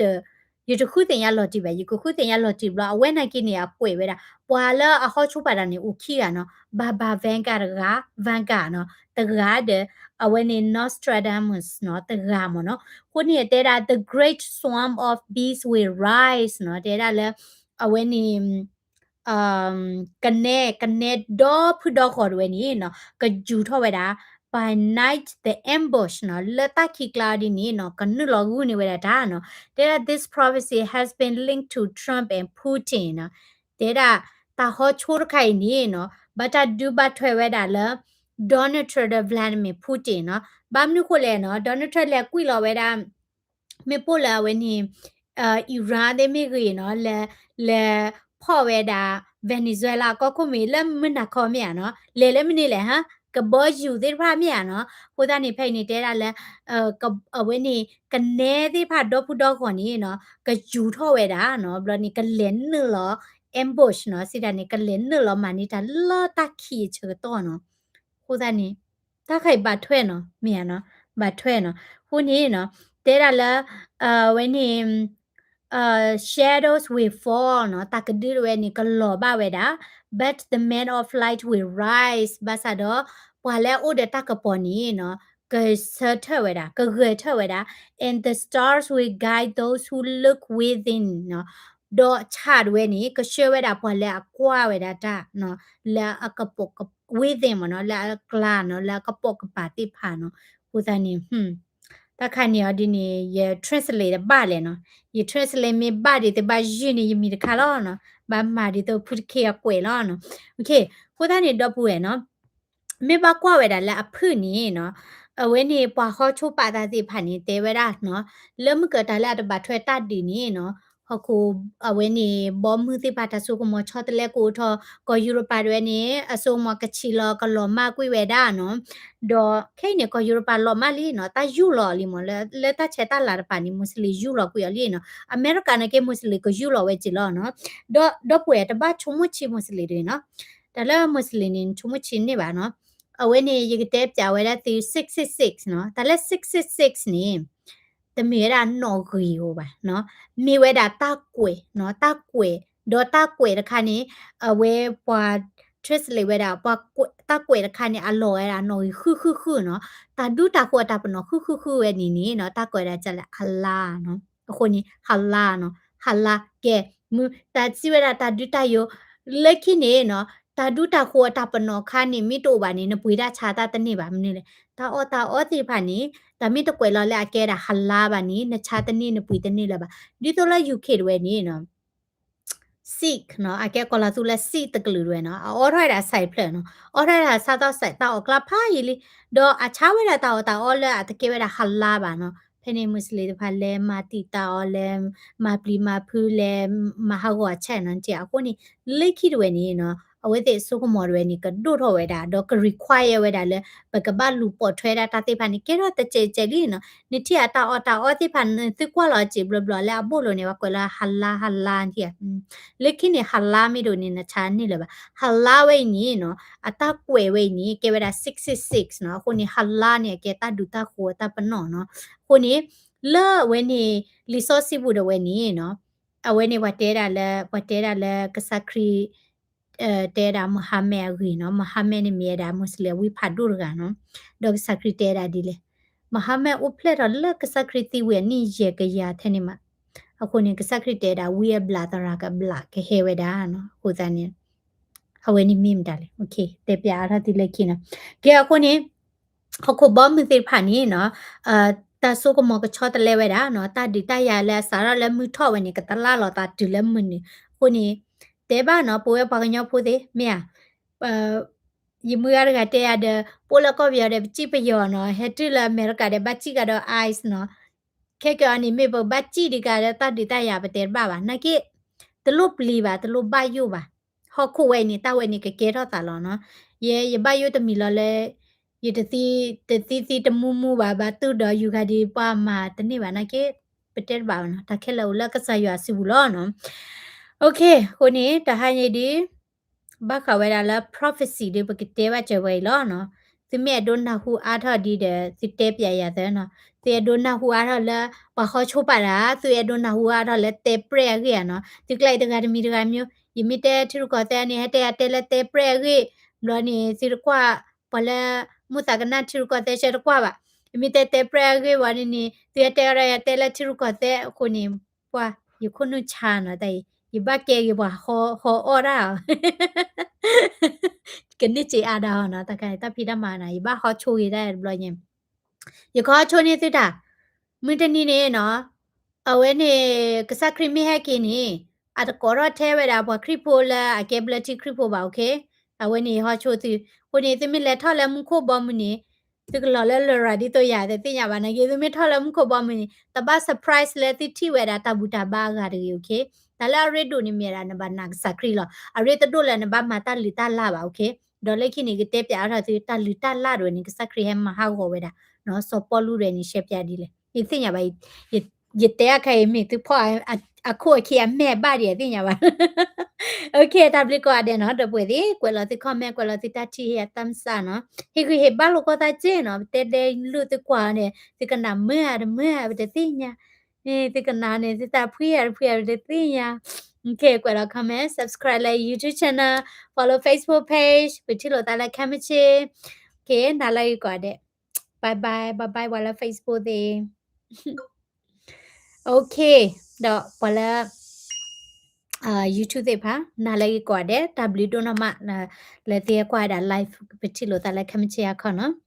ယတဃုသ့ၣ်ညါလီၤတံၢ်ဘၣ်, ယကဃုသ့ၣ်ညါလီၤတံၢ်ဘျီ အဝဲနာ်က့န့ၣ် အကွဲးဝဲဒၣ် ပှၤလၢအဟီဆိပာ်တၢ်န့ၣ် အိၣ်ခံဂၤနီၤ, Baba Vanga တဂၤ, Vanga နီၤ, တဂၤဒီး အဝဲန့ၣ် Nostradamus နီၤ, တဂၤမ့ၢ်နီၤ, အဃိန့ၣ်တဲဒၣ် the great swarm of bees will rise နီၤ, တဲဒၣ်လၢ အဝဲန့ၣ် ကနဲ, ကနဲဒီဖုဒီဂီၢ်တဝဲန့ၣ်နီၤ, ကယူၤထီၣ်ဝဲဒၣ် by night the ambush နီၤ, လၢတၢ်ခံးကျါအီၤဒ်န့ၣ်နီၤ, ကနုာ်လီၤဂုၢ်န့ၢ်ဝဲဒၣ်တၢ်နီၤ, တဲဒၣ် this prophecy has been linked to Trump and Putin နီၤ, တဲဒၣ် တၢ်ဟီဆိတခါအံၤန့ၣ်နီၤ, ဘၣ်တၢ်ဒုးဘၣ်ထွဲဝဲဒၣ်လၢ Donald Trump ဒီး Vladimir Putin နီၤ, ဘၣ်မနုၤဃိလဲၣ်နီၤ, Donald Trump လဲၤကွံာ်လီၤဝဲဒၣ် မ့ၢ်ပိၢ်လၢအဝဲန့ၣ် Iran သ့ၣ်မ့ၢ်ဂ့ၤနီၤ, လဲၤ လဲၤဖီၣ်ဝဲဒၣ် Venezuela ကီၢ်ခိၣ်မ့ၢ်လၢမုၢ်နၤခီမ့ၢ်ဧါနီၤ, လဲၤလၢမနုၤလဲၣ်ဟါ, ကဘီယူၤသ့ၣ်တဖၣ်မ့ၢ်ဧါနီၤ, အဃိသတးန့ၣ် ဖဲအံၤန့ၣ် တဲဒၣ်လၢ အဝဲန့ၣ် ကနဲသ့ၣ်တဖၣ်ဒီဖုဒီဂီၢ်န့ၣ်နီၤ, ကယူၤထီၣ်ဝဲဒၣ်နီၤ, ဘျီန့ၣ် ကလဲၤနုာ်လီၤ ambush နီၤ, စံးတၢ်န့ၣ် ကလဲၤနုာ်လီၤမၤန့ၢ်တၢ်လၢတၢ်ခံးအဆၢကတီၢ်နီၤ. အဃိသတးန့ၣ် တၢ်ခါအံၤဘၣ်ထွဲနီၤ, မ့ၢ်ဧါနီၤ, ဘၣ်ထွဲနီၤ. အဃိန့ၣ်နီၤ တဲဒၣ်လၢ အဝဲန့ၣ် shadows will fall နီၤ, တၢ်ကဒုတဝဲန့ၣ် ကလီၤဘၣ်ဝဲဒၣ်, but the man of light will rise ဘၣ်ဆၣ်ဒီး ပှၤလၢအအိၣ်ဒီးတၢ်ကပီၤန့ၣ်နီၤ ကဆၢထၢၣ်ဝဲဒၣ်, ကဂဲၤထၢၣ်ဝဲဒၣ်, and the stars will guide those who look within နီၤ, ဒီးဆၣ်တဝဲန့ၣ် ကဆှၢဝဲဒၣ်ပှၤလၢအကွၢ်ဝဲဒၣ်တၢ်နီၤ, လၢအကပိာ်က within မ့ၢ်နီၤ, လၢအကျါနီၤ, လၢအကပိာ်ကပၤသ့ၣ်တဖၣ်နီၤ. အဃိသတးန့ၣ် တၢ်ခါန့ၣ်အီၤဒ်န့ၣ် ယ translate တဘၣ်လဲၣ်နီၤ, ယ translate မ့ၢ်ဘၣ်ဒ်သိးဘၣ်ယုၢ်န့ၣ် ယမံၤတခါလီၤနီၤ, ဘၣ်မၤဒ်သိးဖုတခ့အကွဲးလီၤနီၤ. အဃိသတးန့ၣ် ဒီပုၢ်ဝဲၢ်နီၤ မ့ၢ်ဘၣ်ကွၢ်ဝဲဒၣ်လၢအဖုၣ်န့ၣ်နီၤ, အဝဲန့ၣ်ပှၤဟီၣ်ဆိၣ်ပာ်သးသ့ၣ်တဖၣ်န့ၣ် တဲဝဲဒၣ်နီၤ, လၢမုၢ်ကတၢၢ်လၢအတဘၣ်ထွဲတၢ်ဒုးန့ၣ်နီၤ, ဟီၣ်ခိၣ် အဝဲန့ၣ် ဘီမုၢ်သ့ၣ်တဖၣ်တၢ်စိကမီၤဆီတလဲကအိၣ်ထီၣ်, ကီၢ်ယူရပၤတဝဲန့ၣ် အစိကမီၤကဆံးလီၤကလီၤမၢ်ကွံာ်ဝဲဒၣ်နီၤ, ဒီးခဲအံၤန့ၣ် ကီၢ်ယူရပၤလီၤမၢ်လံနီၤ, တၢ်ယူၢ်လီၤလံမ့ၢ် လၢတၢ်ဆဲးတၢ်လၤတဖၣ်န့ၣ် Muslim ယူၢ်လီၤကွံာ်အီၤလံနီၤ, အမဲရကၤန့ၣ်က့ Muslim ကယူၢ်လီၤဝဲက့ၤလီၤနီၤ. ဒီးဒီပုၢ်ဝဲၢ်တဘၣ်ဆိကမိၣ်ဆံး Muslim တဂ့ၤနီၤ, တၢ်လၢ Muslim န့ၣ် နဆိကမိၣ်ဆံးန့ၢ်ဘၣ်နီၤ, အဝဲန့ၣ် ယကတဲပျးဝဲဒၣ်သု six six six နီၤ, တၢ်လၢ six six six န့ၣ် တမ့ၢ်ဝဲဒၣ်နီၣ်ဂံၢ်ဧိၤဘၣ်နီၤ, မ့ၢ်ဝဲဒၣ်တၢ်ကွဲးနီၤ, တၢ်ကွဲး, ဒီးတၢ်ကွဲးတခါန့ၣ် အဝဲပှၤ translate ဝဲဒၣ် တၢ်ကွဲးတခါန့ၣ် အလီၤဝဲဒၣ်နီၣ်ဂံၢ်ဃုဃုဃုနီၤ, တၢ်ဒူတၢ်ဃိအတၢ်ပနီၣ်ဃုဃုဃုဝဲန့ၣ်န့ၣ်နီၤ, တၢ်ကွဲးဒၣ်ကလဲၣ် ဟလါနီၤ, အဃိန့ၣ် ဟလါနီၤ, ဟလါ ကဲ မုၢ်တၢ်စံးဝဲဒၣ်တၢ်ဒုးတၢ်ယိး လၢခံန့ၣ်နီၤ, တၢ်ဒူတၢ်ဃိအတၢ်ပနီၣ်ခါန့ၣ် မ့ၢ်တအိၣ်ဘၣ်န့ၣ် နပှ့ၤတၢ်ဆါတၢ်တန့ၢ်ဘၣ် မနုၤလဲၣ်, တၢ်အီၣ်တၢ်အီသ့ၣ်တဖၣ်န့ၣ် တၢ်မ့ၢ်တကွဲးလီၤလၢအကဲဒၣ်ဟလါဘၣ်န့ၣ် နဆါတန့ၢ်နပှ့ၤတန့ၢ်လၢၤဘၣ်. ဒ်သိးလၢ UK တဝဲန့ၣ်နီၤ Sikh နီၤ, အကဲကီၢ်လီၤသူလၢ Sikh တကလုာ်တဝဲနီၤ, အအီထီၣ်ဝဲဒၣ် စဲးဖျၢၣ် နီၤ, အီထီၣ်ဝဲဒၣ်စးထီၣ်စဲး တၢ်အီၣ်ကျါဖးယံာ်လံ, ဒီးအဆါဝဲဒၣ်တၢ်အီၣ်တၢ်အီလၢအတကဲဝဲဒၣ်ဟလါဘၣ်နီၤ, ဖဲန့ၣ် Muslim တဖၣ်လဲၤမၤတံာ်တာ်အီၤ လဲၤမၤပျံၤမၤဖုး လဲၤမၤဟးဂီၤအဆဲးနီၤ, အဃိန့ၣ် လၢခံတဝဲန့ၣ်နီၤ အဝဲသ့ၣ်အစိကမီၤတဝဲန့ၣ် ကဒိၣ်ထီၣ်ဝဲဒၣ် ဒီးက require ဝဲဒၣ်လၢ ပကဘၣ်လူၤပိာ်ထွဲဒၣ်တၢ်သ့ၣ်တဖၣ်န့ၣ် ကဲထီၣ်တစဲးစဲးလံနီၤ, နထံၣ်အတၢ်အီၣ်တၢ်အီသ့ၣ်တဖၣ် နသုကွၢ်လီၤစံးဘျီဘျီလၢအဘိၣ်လိၤန့ၣ် ပှၤကွဲးလၢဟလါဟလါထံၣ်ဧါ, လၢခံန့ၣ် ဟလါမ့ၢ်ဒိၣ်န့ၣ် နဆါန့ၢ်လၢၤဘၣ်, ဟလါဝဲအံၤန့ၣ်နီၤ အတၢ်ကွဲးဝဲအံၤန့ၣ် ကဲဝဲဒၣ် six six six နီၤ, အဃိန့ၣ် ဟလါန့ၣ် အကဲတၢ်ဒူတၢ်ဃိအတၢ်ပနီၣ်နီၤ, အဃိန့ၣ် လၢအဝဲန့ၣ် လံာ်စီဆှံပူၤတဝဲန့ၣ်နီၤ အဝဲန့ၣ်ပှၤတဲဒၣ်လၢ ပှၤတဲဒၣ်လၢကစၢ်ခရံာ် တဲဒၣ် Muhammad အဂ့ၢ်နီၤ, Muhammad န့ၣ်မ့ၢ်ဝဲဒၣ် Muslim ဝံဖးဒိၣ်တဂၤနီၤ, ဒီးကစၢ်ခရံာ်တဲဒၣ်ဒ်လဲၣ်, Muhammad အိၣ်ဖျဲၣ်ထီၣ်လၢကစၢ်ခရံာ်သံဝံၤအနံၣ်ယဲၢ်ကယၤထဲန့ၣ်မး, အဃိန့ၣ် ကစၢ်ခရံာ်တဲဒၣ် ဝံအဘျးသရၣ်ကဘျးကဟဲဝဲဒၣ်နီၤ, အဃိသတးန့ၣ် အဝဲန့ၣ်မ့ၢ်မတၤလဲၣ်, တဲပျးအါထီၣ်သုလၢခံနီၤ, ကဲအဃိန့ၣ် ဟီၣ်ခိၣ်ဘီမုၢ်သ့ၣ်တဖၣ်န့ၣ်နီၤ တၢ်စိကမီၤကဆီတလဲဝဲဒၣ်နီၤ, တၢ်ဒုးတၢ်ယၤလၢအစးထီၣ်လၢမုၢ်ထီၣ်ဝဲန့ၣ် ကတလၢ်လီၤသးတုၤလၢမုၢ်နုာ်, အဃိန့ၣ် တဲဘၣ်နီၤ ပဝဲပှၤကညီဖိသ့ၣ် မ့ၢ်ဧါ, ယမုၢ်ဂၤတဂၤတဲယၤဒီး ပအိၣ်လၢကီၢ်ပယီၤဒီး ပစံၣ်ပယီၤနီၤ, ဟဲတုၤလၢအမဲရကၤဒီး ဘၣ်စံၣ်ကဒီး ICE နီၤ, ခဲကီန့ၣ် မ့ၢ်ပဘၣ်စံၣ်ဒံးကဒီးတၢ်ဒုးတၢ်ယၤ ပတဲတဘၣ်ဘၣ်, နာ်က့ တလိၣ်ပျံၤဘၣ် တလိၣ်ဘၣ်ယိၣ်ဘၣ်, ဟီၣ်ခိၣ်ဝဲအံၤန့ၣ် တၢ်ဝဲန့ၣ်ကကဲထီၣ်သးလီၤနီၤ, ယဲ ယဘၣ်ယိၣ်တမံၤလီၤလၢ ယတသံ တသံသံတမူမူဘၣ် ဘၣ်တုၢ်ဒီးယူၤခါဒံး ပှၤမၤတန့ၢ်ဘၣ်နာ်က့ ပတဲတဘၣ်ဘၣ်နီၤ, တၢ်ခဲလၢာ်အိၣ်လၢကစၢ်ယွၤစုပူၤလီၤနီၤ. အဃိန့ၣ် တဟါညါဒ် ဘၣ်ဃးဝဲဒၣ်လၢ prophecy ဒ်ပကတဲဘၣ်စၢၤဝဲအံၤလီၤနီၤ, သုမ့ၢ်အဲၣ်ဒိးနၢ်ဟူအါထီၣ်ဒ်ဒီး သုတဲပျးယၤသၢနီၤ, သုအဲၣ်ဒိးနၢ်ဟူအါထီၣ်လၢ ပှၤဟီၣ်ဆိပာ်တၢ်, သုအဲၣ်ဒိးနၢ်ဟူအါထီၣ်လၢတဲပြဲၣ်အဂ့ၢ်ဧါနီၤ, သုကျါအံၤတဂၤတမံၤတဂၤမံၤ, ယမ့ၢ်တဲထံရူၢ်ကီၢ်သဲးန့ၣ် ဟဲတဲယၤတဲလၢတဲပြဲၣ်အဂ့ၢ်, ဘျီန့ၣ် သုတကွၢ် ပှၤလၢ မူသးကနၣ်ထံရူၢ်ကီၢ်သဲးဆၢတကွၢ်ဘၣ်, ယမ့ၢ်တဲတဲပြဲၣ်အဂ့ၢ်ဝံၤန့ၣ်န့ၣ် သုဟဲတဲကဒီးယၤတဲလၢထံရူၢ်ကီၢ်သဲးအဃိန့ၣ်, ပှၤ ယခိၣ်နူာ်ဆါနီၤ, တၢ်အံၤ ယဘၣ်ကဲဂ့ၤပှၤဟီအီၣ်ဒၣ်အီၤ ကန့ၢ်စ့အါဒၣ်အီၤနီၤ, တၢ်ခါန့ၣ် တၢ်ဖံးတၢ်မၤနီၤ, ယဘၣ်ဟီဆိဂ့ၤဒၣ်တဘျီညါ, ယကဟီဆိန့ၢ်သုတၢ်, မုၢ်တနံၤန့ၣ်နီၤ, အဝဲန့ၣ် ကစၢ်ခရံာ်မ့ၢ်ဟဲက့ၤန့ၣ် အတကိးထီၣ်ထဲဝဲဒၣ်ပှၤခရံာ်ဖိလၢအကဲဘျၢထံခရံာ်ဖိဘၣ်, OK, အဝဲန့ၣ်ယဟီဆိသု, အဃိန့ၣ် သုမ့ၢ်လဲၤထီၣ်လၢမူခိၣ်ဘီမုၢ်န့ၣ် သုကလီၤလၢလရာ်ဒ်သိးယၤ တသ့ၣ်ညါဘၣ်နာ်က့, သုမ့ၢ်ထီၣ်လၢမူခိၣ်ဘီမုၢ်န့ၣ် တဘၣ် surprise လၢသုထံၣ်ဝဲဒၣ်တၢ်ဘူၣ်တၢ်ဘါအဂၤတဂ့ၤ, OK, တၢ်လၢအရ့ဒိၣ်န့ၣ်မ့ၢ်ဒၣ်နဘၣ်နာ်ကစၢ်ခရံာ်လီၤ, အရ့တဒိၣ်လၢနဘၣ်မၤတၢ်လုၢ်တၢ်လၢ်ဘၣ်, OK, ဒီးလၢခံန့ၣ် ကတဲပျးအါထီၣ်သု တၢ်လုၢ်တၢ်လၢ်တဝဲန့ၣ် ကစၢ်ခရံာ်ဟဲမၤဟးဂီၤဝဲဒၣ်, စီၤပီလူးတဝဲန့ၣ် ရှဲပျးဒ်လဲၣ်, ယသ့ၣ်ညါဘၣ်, ယတဲအခါအံၤမ့ၢ်သုဖီၣ် အခိၣ်အခံအမဲာ်ဘၣ်ဒံးအသ့ၣ်ညါဘၣ်. တၢ်ဘျုးကိးဂၤဒဲးနီၤ ဒီပုၢ်ဝဲၢ်သ့ၣ် ကွဲးလီၤသု comment ကွဲးလီၤသုတၢ်ထံၣ်ဟ့ၣ် thumbs up နီၤ. ဟ့ၣ်ဂံၢ်ဟ့ၣ်ဘါလိာ်ကွီၢ်သးစ့ၢ်နီၤ ပတဲဒဲလူၢ်သုကွၢ်န့ၣ် သုကနၣ်မုာ်ဧါတမုာ်ဧါပတသ့ၣ်ညါ, သုကနၣ်န့ၣ် သုသးဖှံဧါတဖှံဧါပတသ့ၣ်ညါ. ကွဲးလီၤ comment, subscribe လၢ YouTube channel, follow Facebook page ပထံၣ်လိာ်သးလၢခဲမုၢ်ဆ့ၣ်. နၤလၢအဂ့ၤကိးဂၤဒဲး, bye bye, bye bye ပှၤလၢ Facebook သ့ၣ်. ဒီးပှၤလၢ YouTube သ့ၣ်တဖၣ် နၤလၢအဂ့ၤကိးဂၤဒဲး တၢ်ဘျုးဒိၣ်နီၢ်မး လၢသုဟဲကွၢ်ဝဲဒၣ် live ပထံၣ်လိာ်သးလၢခဲမုၢ်ဆ့ၣ်အခီနီၤ.